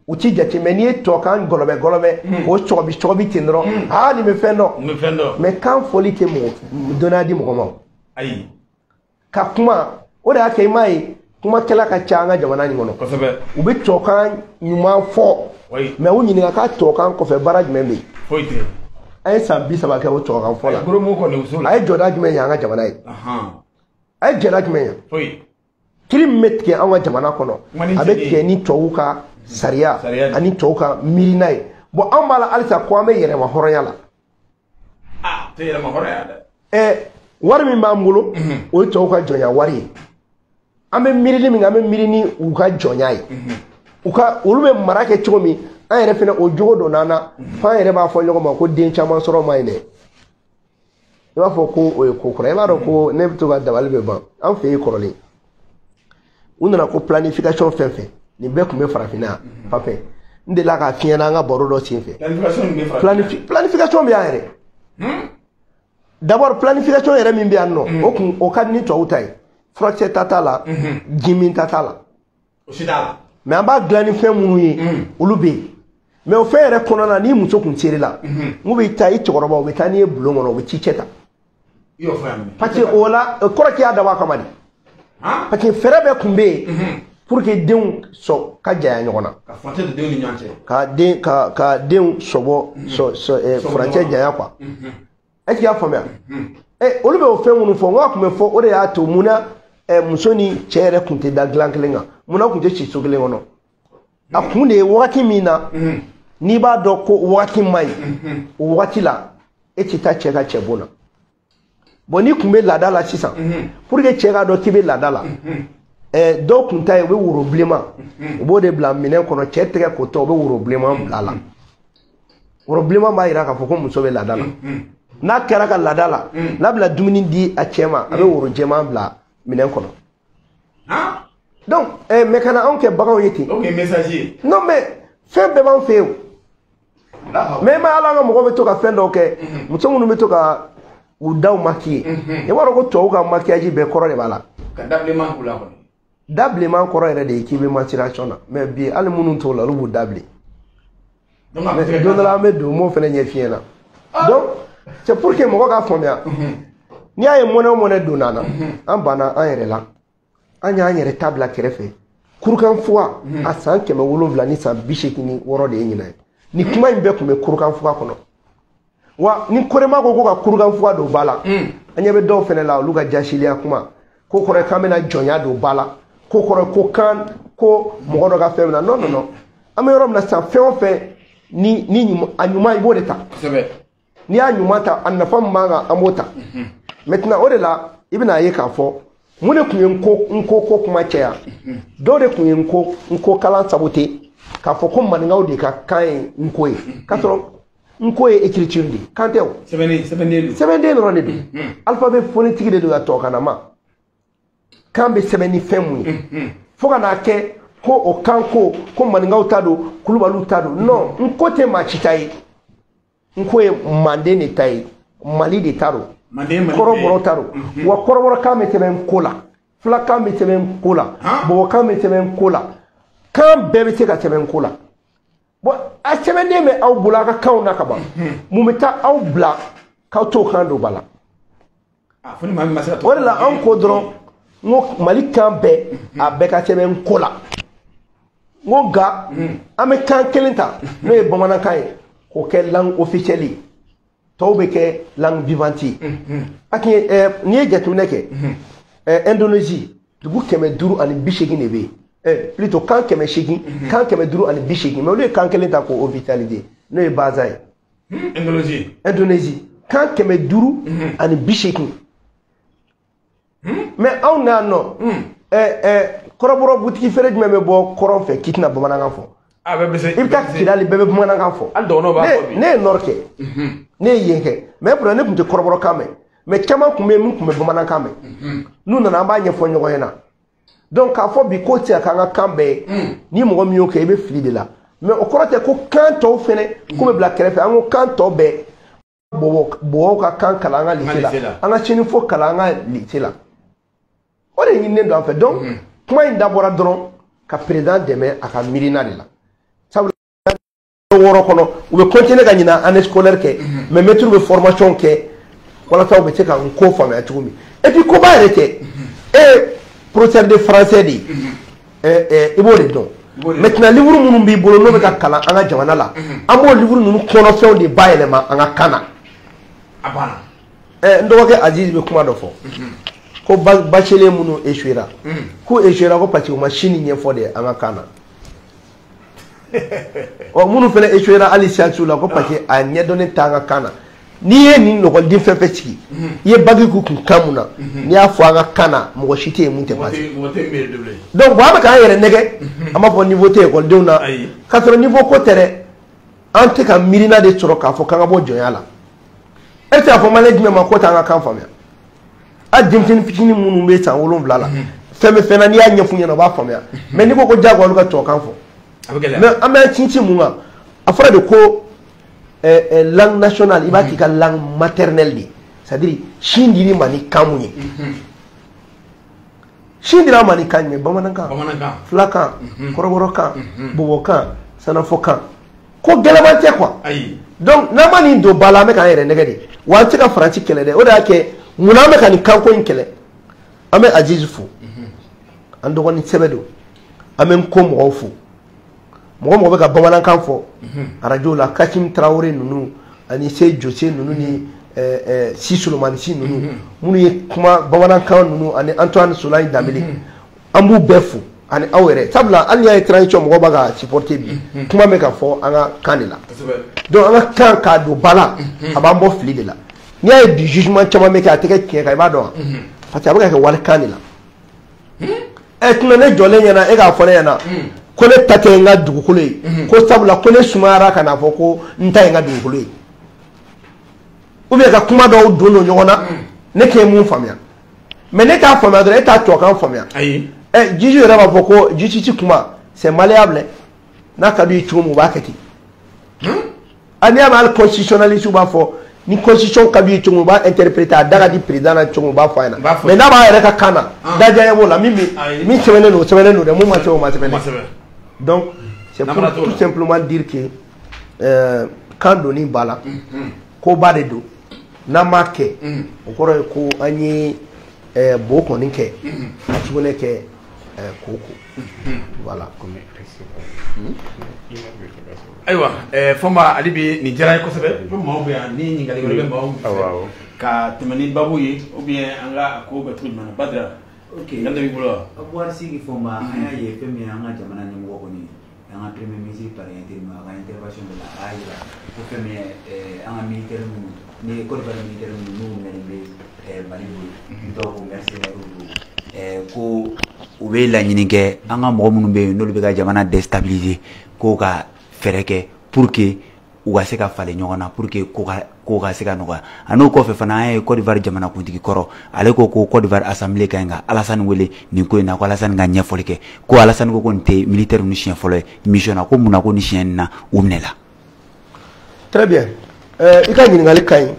u ti jate. Mais n'i ye tubabukan gɔlɔbɛ gɔlɔbɛ k'o sɔgɔbi sɔgɔbi ten dɔrɔn, aa, nin bɛ fɛn dɔn. Mais kan fɔli tɛ mɔgɔ dɔnniya di mɔgɔ ma.
Ayi.
Ka kuma, o de y'a kɛ i m'a ye kumakɛla ka ca an ka jamana nin kɔnɔ. U bɛ tubabukan ɲuman fɔ, mais u ɲininka k'a tubabukan kɔfɛ baara jumɛn bɛ yen?
Foyi tɛ.
An ye san 30 kɛ o tubabukan fɔ la. A ye jɔda jumɛn ɲɛ an ka jamana ye? A ye jɔda jumɛn ɲɛ? Kiri min bɛ tigɛ an ka jamana kɔnɔ, a bɛ tigɛ ni tubabuw ka sariya ani tubabuw ka miirina ye. Bon, an b'a la halisa ko an bɛ yɛrɛma hɔrɔnya la. Ɛ, wari min b'an bolo, o ye tubabuw ka jɔnya wari ye. An bɛ miirili min kɛ, an bɛ miiri ni u ka jɔnya ye. U ka olu bɛ mara kɛ cogo min, an yɛrɛ fɛnɛ o jogo donna an na, f'an yɛrɛ b'a fɔ ɲɔgɔn ma ko den caman sɔrɔ man ɲi dɛ. I b'a fɔ ko o ye ko kura. I b'a dɔn ko ne bɛ to ka dabali bɛ ban an fɛ yen kɔrɔlen. U nana ko planification fɛn fɛn, nin bɛɛ tun bɛ farafinna yan fan fɛ. N delila k'a f'i ɲɛna an ka baro dɔ sen fɛ. Planification bɛ yan yɛrɛ. D'abord, planification yɛrɛ min bɛ yan nɔ, o kun o ka di ni tubabuw ta ye. Furakisɛ ta t'a la, ji min ta t'a la. Mais an b'a dilan ni fɛn minnu ye, olu bɛ yen. Mais o fɛn yɛrɛ kɔnɔna na, n'i muso kun ser'i la, n bɛ taa i cɛkɔrɔba, u bɛ taa n'i ye bulon kɔnɔ, u bɛ ci cɛ ta. Parce que o la, kɔrɔ k'i y'a dabɔ a kama de. Parce que fɛɛrɛ bɛɛ tun bɛ yen pour que denw sɔ ka janya ɲɔgɔn na.
Ka furancɛ don denw ni ɲɔgɔn cɛ.
Ka den ka denw sɔbɔ sɔ sɔ furancɛ janya quoi. Est ce que i y'a faamuya? Ɛ, olu bɛ o fɛn minnu fɔ, n ko a tun bɛ fɔ, o de y'a to munna muso ni cɛ yɛrɛ tun tɛ da dilan kelen kan, munna tun tɛ si so kelen kɔnɔ. A kun de ye wagati min na n'i b'a dɔn ko wagati man ɲi, o wagati la e tɛ taa cɛ ka cɛ bon na. Bon, n'i tun bɛ laada la sisan, pour que cɛ k'a dɔn k'i bɛ laada la, dɔw tun ta ye, u bɛ woro bilenman, u b'o de bila minɛn kɔnɔ, cɛ tɛgɛ kotɔ, u bɛ woro bilenman bila a la. Woro bilenman b'a jira k'a fɔ ko muso bɛ laada la. N'a kɛra ka laada la, n'a bɛna dumuni di a cɛ ma, a bɛ woro jɛman bila minɛn kɔnɔ. Mais kana anw kɛ baganw ye ten.
Ok, messager.
Non mais fɛn bɛɛ b'an fɛ yen. Mais ma ala an ka mɔgɔw bɛ to ka fɛn dɔw kɛ, muso minnu bɛ to ka u daw maquiller. I b'a dɔn ko tubabu ka maquillage bɛɛ kɔrɔ de b'a la.
Ka da bilenman k'u la kɔni.
Da bilenman kɔrɔ yɛrɛ de ye k'i bɛ menstruation na, mais bi hali minnu t'o la olu b'u da bilen.
Donc a bɛ se ka
Don dɔ la an bɛ don n b'o fana ɲɛf'i ɲɛna. Donc c'est pour que mɔgɔ k'a faamuya. N'i y'a ye mɔnɛ o mɔnɛ donna an na, an banna an yɛrɛ la, an y'an yɛrɛ ta bila kɛrɛfɛ. Kurukanfuga a san 786 de ye ɲinan ye. Nin kuma in bɛɛ tun bɛ kurukanfuga kɔnɔ. Wa ni Korema ko ko ka kurukanfuga don ba la, an ɲɛ bɛ dɔw fɛnɛ la olu ka jasiliya kuma ko kɔrɔ ye k'an bɛna jɔnya don ba la, ko kɔrɔ ye ko kan ko mɔgɔ dɔ ka fɛn na. Non non non, an bɛ yɔrɔ min na sisan, fɛn o fɛn ni ni a ɲuman i b'o de ta. N'i y'a ɲuman ta, a nafa min b'an kan an b'o ta. Maintenant o de la i bɛna ye k'a fɔ mun de tun ye n ko kuma caya. Dɔw de tun ye n ko kalan saboter k'a fɔ ko maninkaw de ka kan ye n ko ye, k'a sɔrɔ n ko ye écriture de ye, kan tɛ o.
Sɛbɛnden don.
Sɛbɛnden dɔrɔn de don. Alphabet phonétique de don ka tubabukanama. Kan bɛ sɛbɛn ni fɛn mun ye, fo ka n'a kɛ ko o kan ko maninkaw ta don, kulubaliw ta don. Non, n ko tɛ maa si ta ye, n ko ye manden de ta ye, Mali de ta don, kɔrɔbɔrɔ ta don. Wa kɔrɔbɔrɔkan bɛ sɛbɛn n ko la, fulakan bɛ sɛbɛn n ko la, bɔbɔkan bɛ sɛbɛn n ko la, kan bɛɛ bɛ se ka sɛbɛn n ko la. Bon, a sɛbɛnden bɛ aw bolo a ka kanw na ka ban, mun bɛ taa aw bila k'aw t'o kan don ba la? O de la an ko dɔrɔn n ko Mali kan bɛɛ a bɛɛ ka sɛbɛn n ko la. N ko nka an bɛ kan kelen ta n'o ye bamanankan ye k'o kɛ langue officielle ye, tɔw bɛ kɛ langue vivante ye. N'i ye jateminɛ kɛ, Indonésie dugu 580 de bɛ yen. Plutôt kan 800, kan 580, mais olu ye kan kelen ta k'o officialiser n'o ye Baza ye. Indonésie kan 580. Mais anw na yan nɔ, kɔrɔbɔrɔ butigi feere jumɛn bɛ bɔ kɔrɔn fɛ k'i tɛna bamanankan fɔ? I bɛ taa Kidali bɛɛ bɛ bamanankan fɔ. Ne ye nord kɛ, ne ye yen kɛ, mais pourtant ne tun tɛ kɔrɔbɔrɔkan mɛn, mais caman tun bɛ yen min tun bɛ bamanankan mɛn. N'u nana an b'a ɲɛfɔ ɲɔgɔn ɲɛna. Donc k'a fɔ bi k'o tɛ se ka k'an ka kan bɛɛ ye, ni mɔgɔ min y'o kɛ i bɛ fili de la. Mais o kɔrɔ tɛ ko kan tɔw fɛnɛ k'o bɛ bila kɛrɛfɛ. An ko kan tɔ bɛɛ, bɔbɔw ka kan kalan an ka lycée la, an ka senifo kalan an ka lycée la. O de ɲininen don an fɛ. Donc kuma in dabɔra dɔrɔn ka président dɛmɛ a ka miirina de la. Sabula 6 kɔnɔ u bɛ continuer ka ɲina année scolaire kɛ, mais maître bɛ formation kɛ walasa u bɛ se ka n ko faamuya cogo min. Et puis koba yɛrɛ tɛ, e professeur de français de ye, i b'o de dɔn. Maintenant livre minnu b'i bolo n'o bɛ ka kalan an ka jamana la, an b'o livre ninnu kɔnɔfɛnw de bayɛlɛma an ka kan na. N dɔgɔkɛ Aziz bɛ kuma dɔ fɔ ko bachelier minnu échouera, k'u échouera ko parce que u ma sini ɲɛfɔ de an ka kan na. Ɔ minnu fana échouera hali science la ko parce que a ɲɛdɔnnen t'an ka kan na. N'i ye nin lɔgɔliden fɛn fɛn sigi, i ye bac k'u kun kan mun na, n'i y'a fɔ an ka kan na, mɔgɔ si tɛ yen mun tɛ passer. Donc bon, an bɛ k'an yɛrɛ nɛgɛ, an b'a fɔ niveau tɛ ekɔlidenw na, k'a sɔrɔ niveau ko tɛ dɛ, an tɛ ka miirina de sɔrɔ k'a fɔ k'an ka bɔ jɔnya la. E tɛ se k'a fɔ maliyɛn jumɛn ma k'o t'an ka kan faamuya? Hali denmisɛnnin fitinin minnu bɛ san 7 la, fɛn bɛ fɛn na n'i y'a ɲɛf'u ɲɛna u b'a faamuya. Mais n'i ko ko diyagoya olu ka tubabukan fɔ, mais an bɛ sinsin mun kan? A fɔra de ko langue nationale i b'a k'i ka langue maternelle de, c'est-à-dire sin dir'i ma ni kan mun ye, sin dir'a ma ni kan ye, bamanankan, fulakan, kɔrɔbɔrɔkan, bɔbɔkan, sanafɔkan, ko gɛlɛman tɛ quoi. Donc n'an ma nin don ba la, an bɛ k'an yɛrɛ nɛgɛ de. Wa an tɛ se ka Faransi kɛlɛ dɛ. O de y'a kɛ munna an bɛ ka nin kanko in kɛlɛ. An bɛ Aziz fo, an dɔgɔnin sɛbɛ don, an bɛ n ko mɔgɔw fo, mɔgɔ mɔgɔ bɛ ka bamanankan fɔ arajo la, Kasim Tarawele ninnu ani Se Jose ninnu ni Si Solomani Si ninnu minnu ye kuma bamanankan ninnu ani Antoine Solange Dembélé, an b'u bɛɛ fo ani aw yɛrɛ. Sabula hali n'i y'a ye transition mɔgɔw b'a ka supporter bi, kuma bɛ ka fɔ an ka kan de la. Donc an ka kan k'a don ba la, a b'an bɔ fili de la. N'i y'a ye bi jugement caman bɛ kɛ, a tɛ kɛ tiɲɛ kan, i b'a dɔn wa? Parce que a bɛ ka kɛ walikan de la. Tuma ne jɔlen ɲɛna, e k'a fɔ ne ɲɛna ko ne ta tɛ n ka dugukolo ye, ko sabula ko ne sumayara ka n'a fɔ ko n ta ye n ka dugukolo ye, ou bien ka kuma dɔw don ɲɔgɔn na, ne t'e mun faamuya. Mais ne t'a faamuya dɔrɔn, e t'a tubabukan faamuya. Ɛ, juge yɛrɛ b'a fɔ ko justice kuma, c'est malléable. N'a ka d'u ye cogo min, u b'a kɛ ten. A n'i y'a mɛn, hali constitutionnaliste b'a fɔ ni constitution ka d'u ye cogo min, u b'a interpréter, a da ka di président na cogo min, u b'a fɔ a ɲɛna. Mais n'a b'a yɛrɛ ka kan na, dajanya b'o la. Min bɛ min sɛbɛnnen don, o sɛbɛnnen don dɛ. Mun ma sɛbɛn, o ma sɛbɛn dɛ. Donc c'est pour tout simplement dire que kan donni ba la, koba de don. N'an m'a kɛ, o kɔrɔ ye ko an ye bo kɔni kɛ ka sugunɛ kɛ koko, voilà.
Ayiwa, Fɔnba, ale bi nin diyara n ye kosɛbɛ. Ko maaw bɛ yan ni ɲininkali wɛrɛ bɛ maaw fɛ ka tɛmɛ ni babu ye, ou bien an ka a ko bɛ cogo jumɛn na, Badara?
Ok.
Ɲininkali dɔ b'i bolo wa?
Abuwari Sigi Fɔnba, an y'a ye fɛn min ye an ka jamana ɲɛmɔgɔ kɔni, an ka premier ministre par intérim, a ka intervention dɔ la, a y'a yira ko fɛn min ye an ka militaire minnu ni Côte d'Ivoire militaire minnu n'u minɛlen bɛ Mali bolo, dɔw ko mercenaires don, ko u bɛ laɲini kɛ an ka mɔgɔ minnu bɛ yen n'olu bɛ ka jamana déstabiliser, ko ka fɛɛrɛ kɛ pour que u ka se ka falen ɲɔgɔn na, pour que ko ka se ka nɔgɔya. A n'o kɔfɛ fana, an ye Côte d'Ivoire jamanakuntigi kɔrɔ, ale ko ko Côte d'Ivoire assemblée ka ɲi ka Alassane wele nin ko in na, ko Alassane ka ɲɛfɔli kɛ, ko Alassane ko ko nin tɛ militaire ninnu siɲɛ fɔlɔ ye mission na, ko mun na ko ni siɲɛ nin na u minɛla?
Très bien. I ka ɲininkali ka ɲi.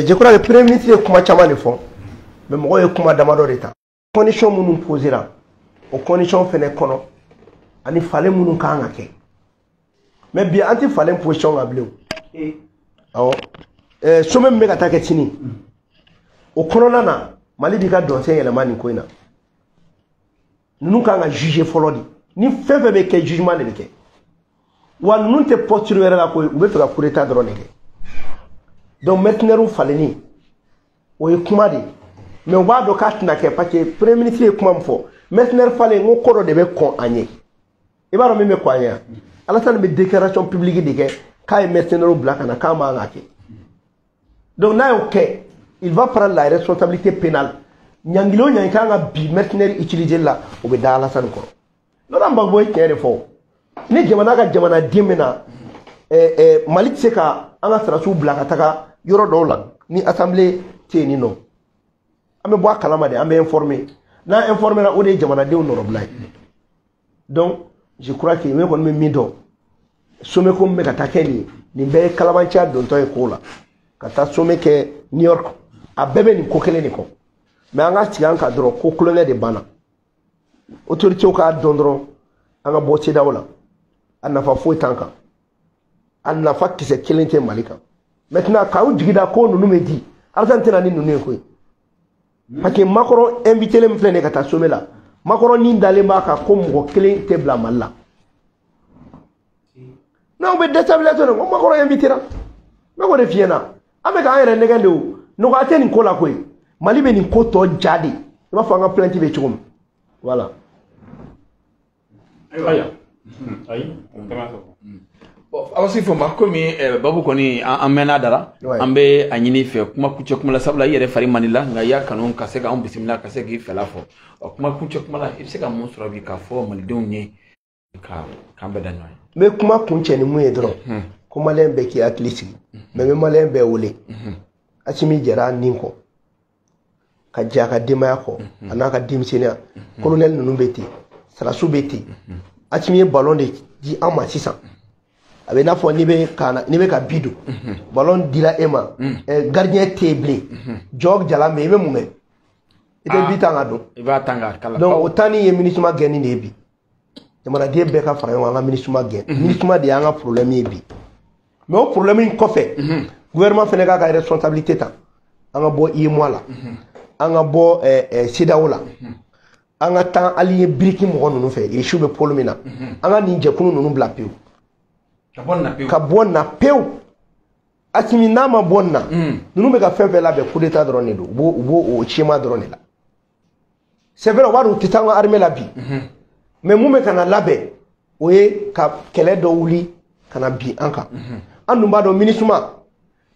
Je crois que premier ministre ye kuma caman de fɔ, mais mɔgɔw ye kuma damadɔ de ta. Condition minnu posera, o condition fɛnɛ kɔnɔ ani falen minnu kan ka kɛ, mais bi an tɛ falen position kan bilen o. Awɔ, sommet min bɛ ka taa kɛ sini, o kɔnɔna na, Mali b'i ka dɔnsen yɛlɛma nin ko in na. Ninnu kan ka juger fɔlɔ de. Ni fɛn fɛn bɛ kɛ, jugement de bɛ kɛ. Wa ninnu tɛ posture wɛrɛ la koyi, u bɛ fɛ ka coup d'état dɔrɔn de kɛ. Donc mercenaires falenni, o ye kuma de ye, mais u b'a dɔn k'a tɛna kɛ, parce que premier ministre ye kuma min fɔ, mercenaire falen, n ko ko dɔ de bɛ kɔn a ɲɛ. I b'a dɔn min bɛ kɔn a ɲɛ wa? Alassane bɛ déclaration publique de kɛ k'a ye mercenaires bila ka na, k'a man ka kɛ. Donc n'a y'o kɛ, il va prendre la responsabilité pénale. Ɲangili o ɲangi kan ka bi mercenaire utiliser la, o bɛ da Alassane kɔrɔ. Laurent Gbagbo ye tiɲɛ de fɔ. Ni jamana ka jamanaden bɛ na, Mali tɛ se ka an ka sɔrɔdasiw bila ka taga yɔrɔ dɔw la ni assemblée tɛ yen nɔ. An bɛ bɔ a kalama de, an bɛ informer. N'an informer la, o de ye jamanadenw nɔrɔbila ye. Donc je crois que ne kɔni bɛ min dɔn, sommet ko min bɛ ka taa kɛ nin ye, nin bɛɛ ye kalabanciya dontɔ ye ko la. Ka taa sommet kɛ New York, a bɛɛ bɛ nin ko kelen de kɔ. Mais an ka sigi an kan dɔrɔn ko kulonkɛ de banna. Autorités k'a dɔn dɔrɔn, an ka bɔ CEDEAO la, a nafa foyi t'an kan, a nafa kisɛ kelen tɛ Mali kan. Maintenant, k'aw jigi da ko ninnu bɛ di, Alassane tɛna ni ninnu ye koyi, parce que Macron invité min filɛ nin ye ka taa sommet la, Macron ni dalen b'a kan ko mɔgɔ kelen tɛ bila Mali la. N'aw bɛ déstabilisation de ko Macron invité la, n bɛ k'o de f'i ɲɛna. An bɛ k'an yɛrɛ nɛgɛn de, o nɔgɔya tɛ nin ko la koyi. Mali bɛ nin ko tɔ ja de, i b'a fɔ an ka plainte bɛ cogo min, voilà.
Ayiwa,
ayi.
Bon, Abasi Fɔnba, komi babu kɔni an mɛnna da la, an bɛ a ɲini i fɛ kuma kuncɛ kuma la, sabula i yɛrɛ fari man di la, nka i y'a kanu ka se k'anw bisimila, ka se k'i fɛla fɔ. Ɔ, kuma kuncɛ kuma la, i bɛ se ka mun sɔrɔ bi k'a fɔ malidenw ye ka k'an bɛɛ da ɲɔgɔn ye?
N bɛ kuma kuncɛ ni mun ye dɔrɔn, ko maliyɛn bɛɛ k'i hakili sigi. Mais n bɛ maliyɛn bɛɛ wele. Asimi jɛra a nin kɔ, ka jɛ a ka denbaya kɔ, a n'a ka denmisɛnninya. Colonel ninnu bɛ ten, sɔrɔdasiw bɛ ten. Asimi ye ballon de di an ma sisan. A bɛ i n'a fɔ n'i bɛ ka bi don, ballon dira e ma, gardien tɛ yen bilen, jɔ jalan bɛ yen, i bɛ mun kɛ? I tɛ bi tan ka don.
I b'a tan k'a kala.
Donc o tanni ye MINUSMA gɛnni de ye bi. Jamanaden bɛɛ ka fara ɲɔgɔn kan, an ka MINUSMA gɛn. MINUSMA de y'an ka problème ye bi. Mais o problème in kɔfɛ, gouvernement fana k'a ka responsabilité ta. An ka bɔ UEMOA la, an ka bɔ CEDEAO la, an ka taa allié BRICS mɔgɔ ninnu fɛ, Irisiw bɛ pôle min na, an ka nin jɛkulu ninnu bila pewu.
Ka bɔ nin na pewu.
Ka bɔ nin na pewu. Asimi n'a ma bɔ nin na, ninnu bɛ ka fɛn fɛn labɛn, coup d'état dɔrɔn de don. U b'o o schéma dɔrɔn de la. C'est vrai, u b'a dɔn u tɛ taa an ka armée la bi, mais mun bɛ ka na labɛn, o ye ka kɛlɛ dɔ wuli ka na bin an kan. An dun b'a dɔn, MINUSMA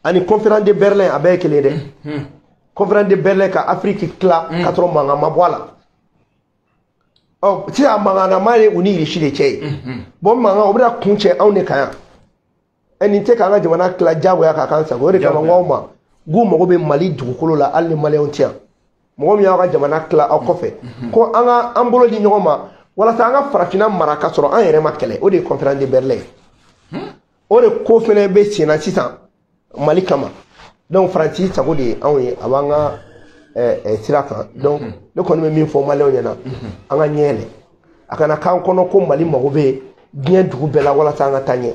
ani conférence de Berlin, a bɛɛ ye kelen ye dɛ. Conférence de Berlin ka Afrique tila ka sɔrɔ mankan ma bɔ a la. Ɔ, sisan mankan ye u ni Irisi de cɛ ye. Bon, mankan o bɛna kun cɛ anw de kan yan. Ɛ, nin tɛ k'an ka jamana tila diyagoya k'a k'an sago. O de kama n ko aw ma, k'u mago bɛ Mali dugukolo la hali ni maliyɛnw tɛ yan. Mɔgɔ min y'aw ka jamana tila aw kɔfɛ ko an ka an bolo di ɲɔgɔn ma walasa an ka farafinna mara ka sɔrɔ an yɛrɛ ma kɛlɛ, o de ye conférence de Berlin ye. O de ko fɛnɛ bɛ sen na sisan Mali kama. Donc Faransi sago de ye anw ye, a b'an ka sira kan. Donc ne kɔni bɛ min fɔ maliyɛnw ɲɛna, an ka ɲɛ yɛlɛ, a kana k'an kɔnɔ ko Mali mago bɛ diɲɛ dugu bɛɛ la walasa an ka taa ɲɛ.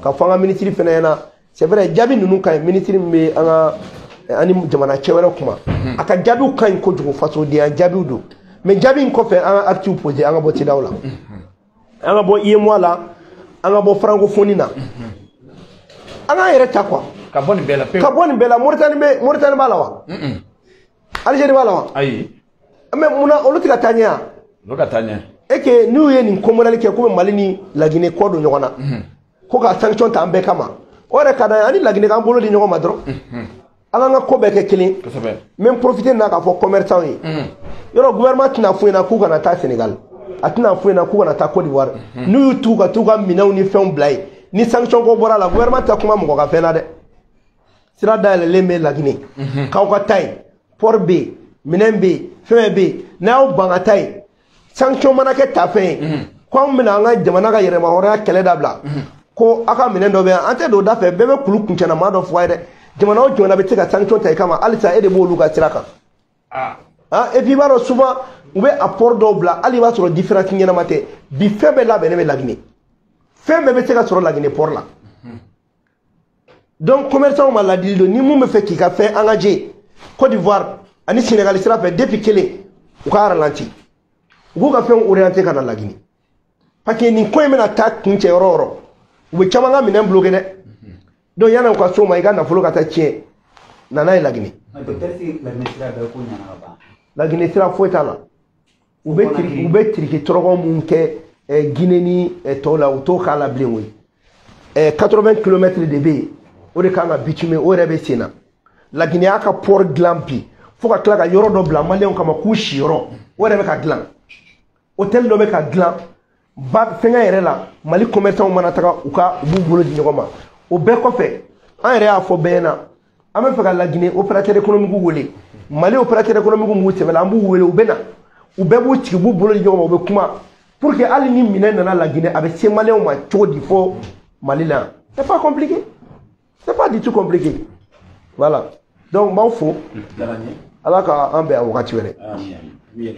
Ka fɔ an ka minisiri fɛnɛ ɲɛna, c'est vrai, jaabi ninnu ka ɲi. Minisiri min bɛ an ka ani jamana cɛ wɛrɛ kuma, a ka jaabiw ka ɲi kojugu, fasodenya jaabiw don. Mais jaabi in kɔfɛ, an ka actes poser, an ka bɔ CEDEAO la, an ka bɔ UEMOA la, an ka bɔ francophonie na, an k'an yɛrɛ ta quoi.
Ka bɔ nin bɛɛ la pewu.
Ka bɔ nin bɛɛ la. Mauritanie bɛ, Mauritanie b'a la wa? Algérie b'a la wa?
Ayi.
Mais munna olu tɛ ka taa ɲɛ yan?
Olu ka taa ɲɛ.
Et que n'u ye nin ko modèle kɛ, ko bɛ Mali ni Laginɛ kɔ don ɲɔgɔn na, ko ka sanction ta an bɛɛ kama, o yɛrɛ ka d'an ye. Ani Laginɛ k'an bolo di ɲɔgɔn ma dɔrɔn, an k'an ka ko bɛɛ kɛ kelen. N bɛ profiter n'a k'a fɔ commerçant ye, yɔrɔ gouvernement tɛna f'u ɲɛna k'u kana taa Sénégal, a tɛna f'u ɲɛna k'u kana taa Côte d'Ivoire. N'u y'u t'u ka t'u ka minɛnw ni fɛnw bila yen, ni sanction ko bɔra la, gouvernement tɛ kuma mɔgɔ ka fɛn na dɛ. Sira dayɛlɛlen bɛ Laginɛ k'aw ka taa yen, port bɛ yen, minɛn bɛ yen, fɛn bɛɛ bɛ yen. N'aw ban ka taa yen, sanction mana kɛ tafɛn ye ko anw bɛna an ka jamana ka yɛrɛmahɔrɔnya kɛlɛ dabila, ko aw ka minɛn dɔ bɛ yan, an tɛ don o da fɛ. Bɛɛ bɛ kulu kuncɛna maa dɔ fɔ a ye dɛ. Jamana o jamana bɛ se ka sanction ta i kama, halisa e de b'olu ka sira kan. Ah, et puis i b'a dɔn, souvent u bɛ apport dɔw bila, hali i b'a sɔrɔ différence ɲɛnama tɛ. Bi fɛn bɛɛ labɛnnen bɛ Laginɛ, fɛn bɛɛ bɛ se ka sɔrɔ Laginɛ port la. Donc commerçant ma ladili don, ni mun bɛ fɛ k'i ka fɛn engagé Côte d'Ivoire ani Sénégal sira fɛ depuis kelen, u ka ralenti, u k'u ka fɛnw orienté ka na Laginɛ, parce que nin ko in bɛna taa kuncɛ yɔrɔ o yɔrɔ, u bɛ caman ka minɛn bloqué dɛ. Donc yanni u ka s'o ma, i ka nafolo ka taa tiɲɛ, na n'a ye Laginɛ.
Docteur, si Laginɛ sira bɛɛ ko ɲɛna ka ban?
Laginɛ sira foyi t'a la. U bɛ tiriki, u bɛ tiriki tɔrɔgɔ mun kɛ Guinée ni tɔw la, u t'o k'a la bilen koyi. 80 kilomètres de bɛ yen, o de kan ka bitumer, o yɛrɛ bɛ sen na. Laginɛ y'a ka port dilan bi, fo ka tila ka yɔrɔ dɔ bila maliyɛnw kama k'u siyɔrɔ, o yɛrɛ bɛ ka dilan. Hôtel dɔ bɛ ka dilan ba fɛngɛ yɛrɛ la. Mali commerçant mana taga, u ka u b'u bolo di ɲɔgɔn ma. O bɛɛ kɔfɛ, an yɛrɛ y'a fɔ bɛɛ ɲɛna, an bɛ fɛ ka Laginɛ opérateur économique wele. Mali opérateur économique m'u sɛbɛn la, an b'u wele, u bɛ na, u bɛɛ b'u sigi, u b'u bolo di ɲɔgɔn ma, u bɛ kuma pour que hali ni minɛn nana Laginɛ, a bɛ se maliyɛnw ma cogo di fo Mali la yan. C'est pas compliqué, c'est pas du tout compliqué. Voilà, donc n b'aw fo, Ala ka an bɛn a wagati wɛrɛ.
Amin, amin.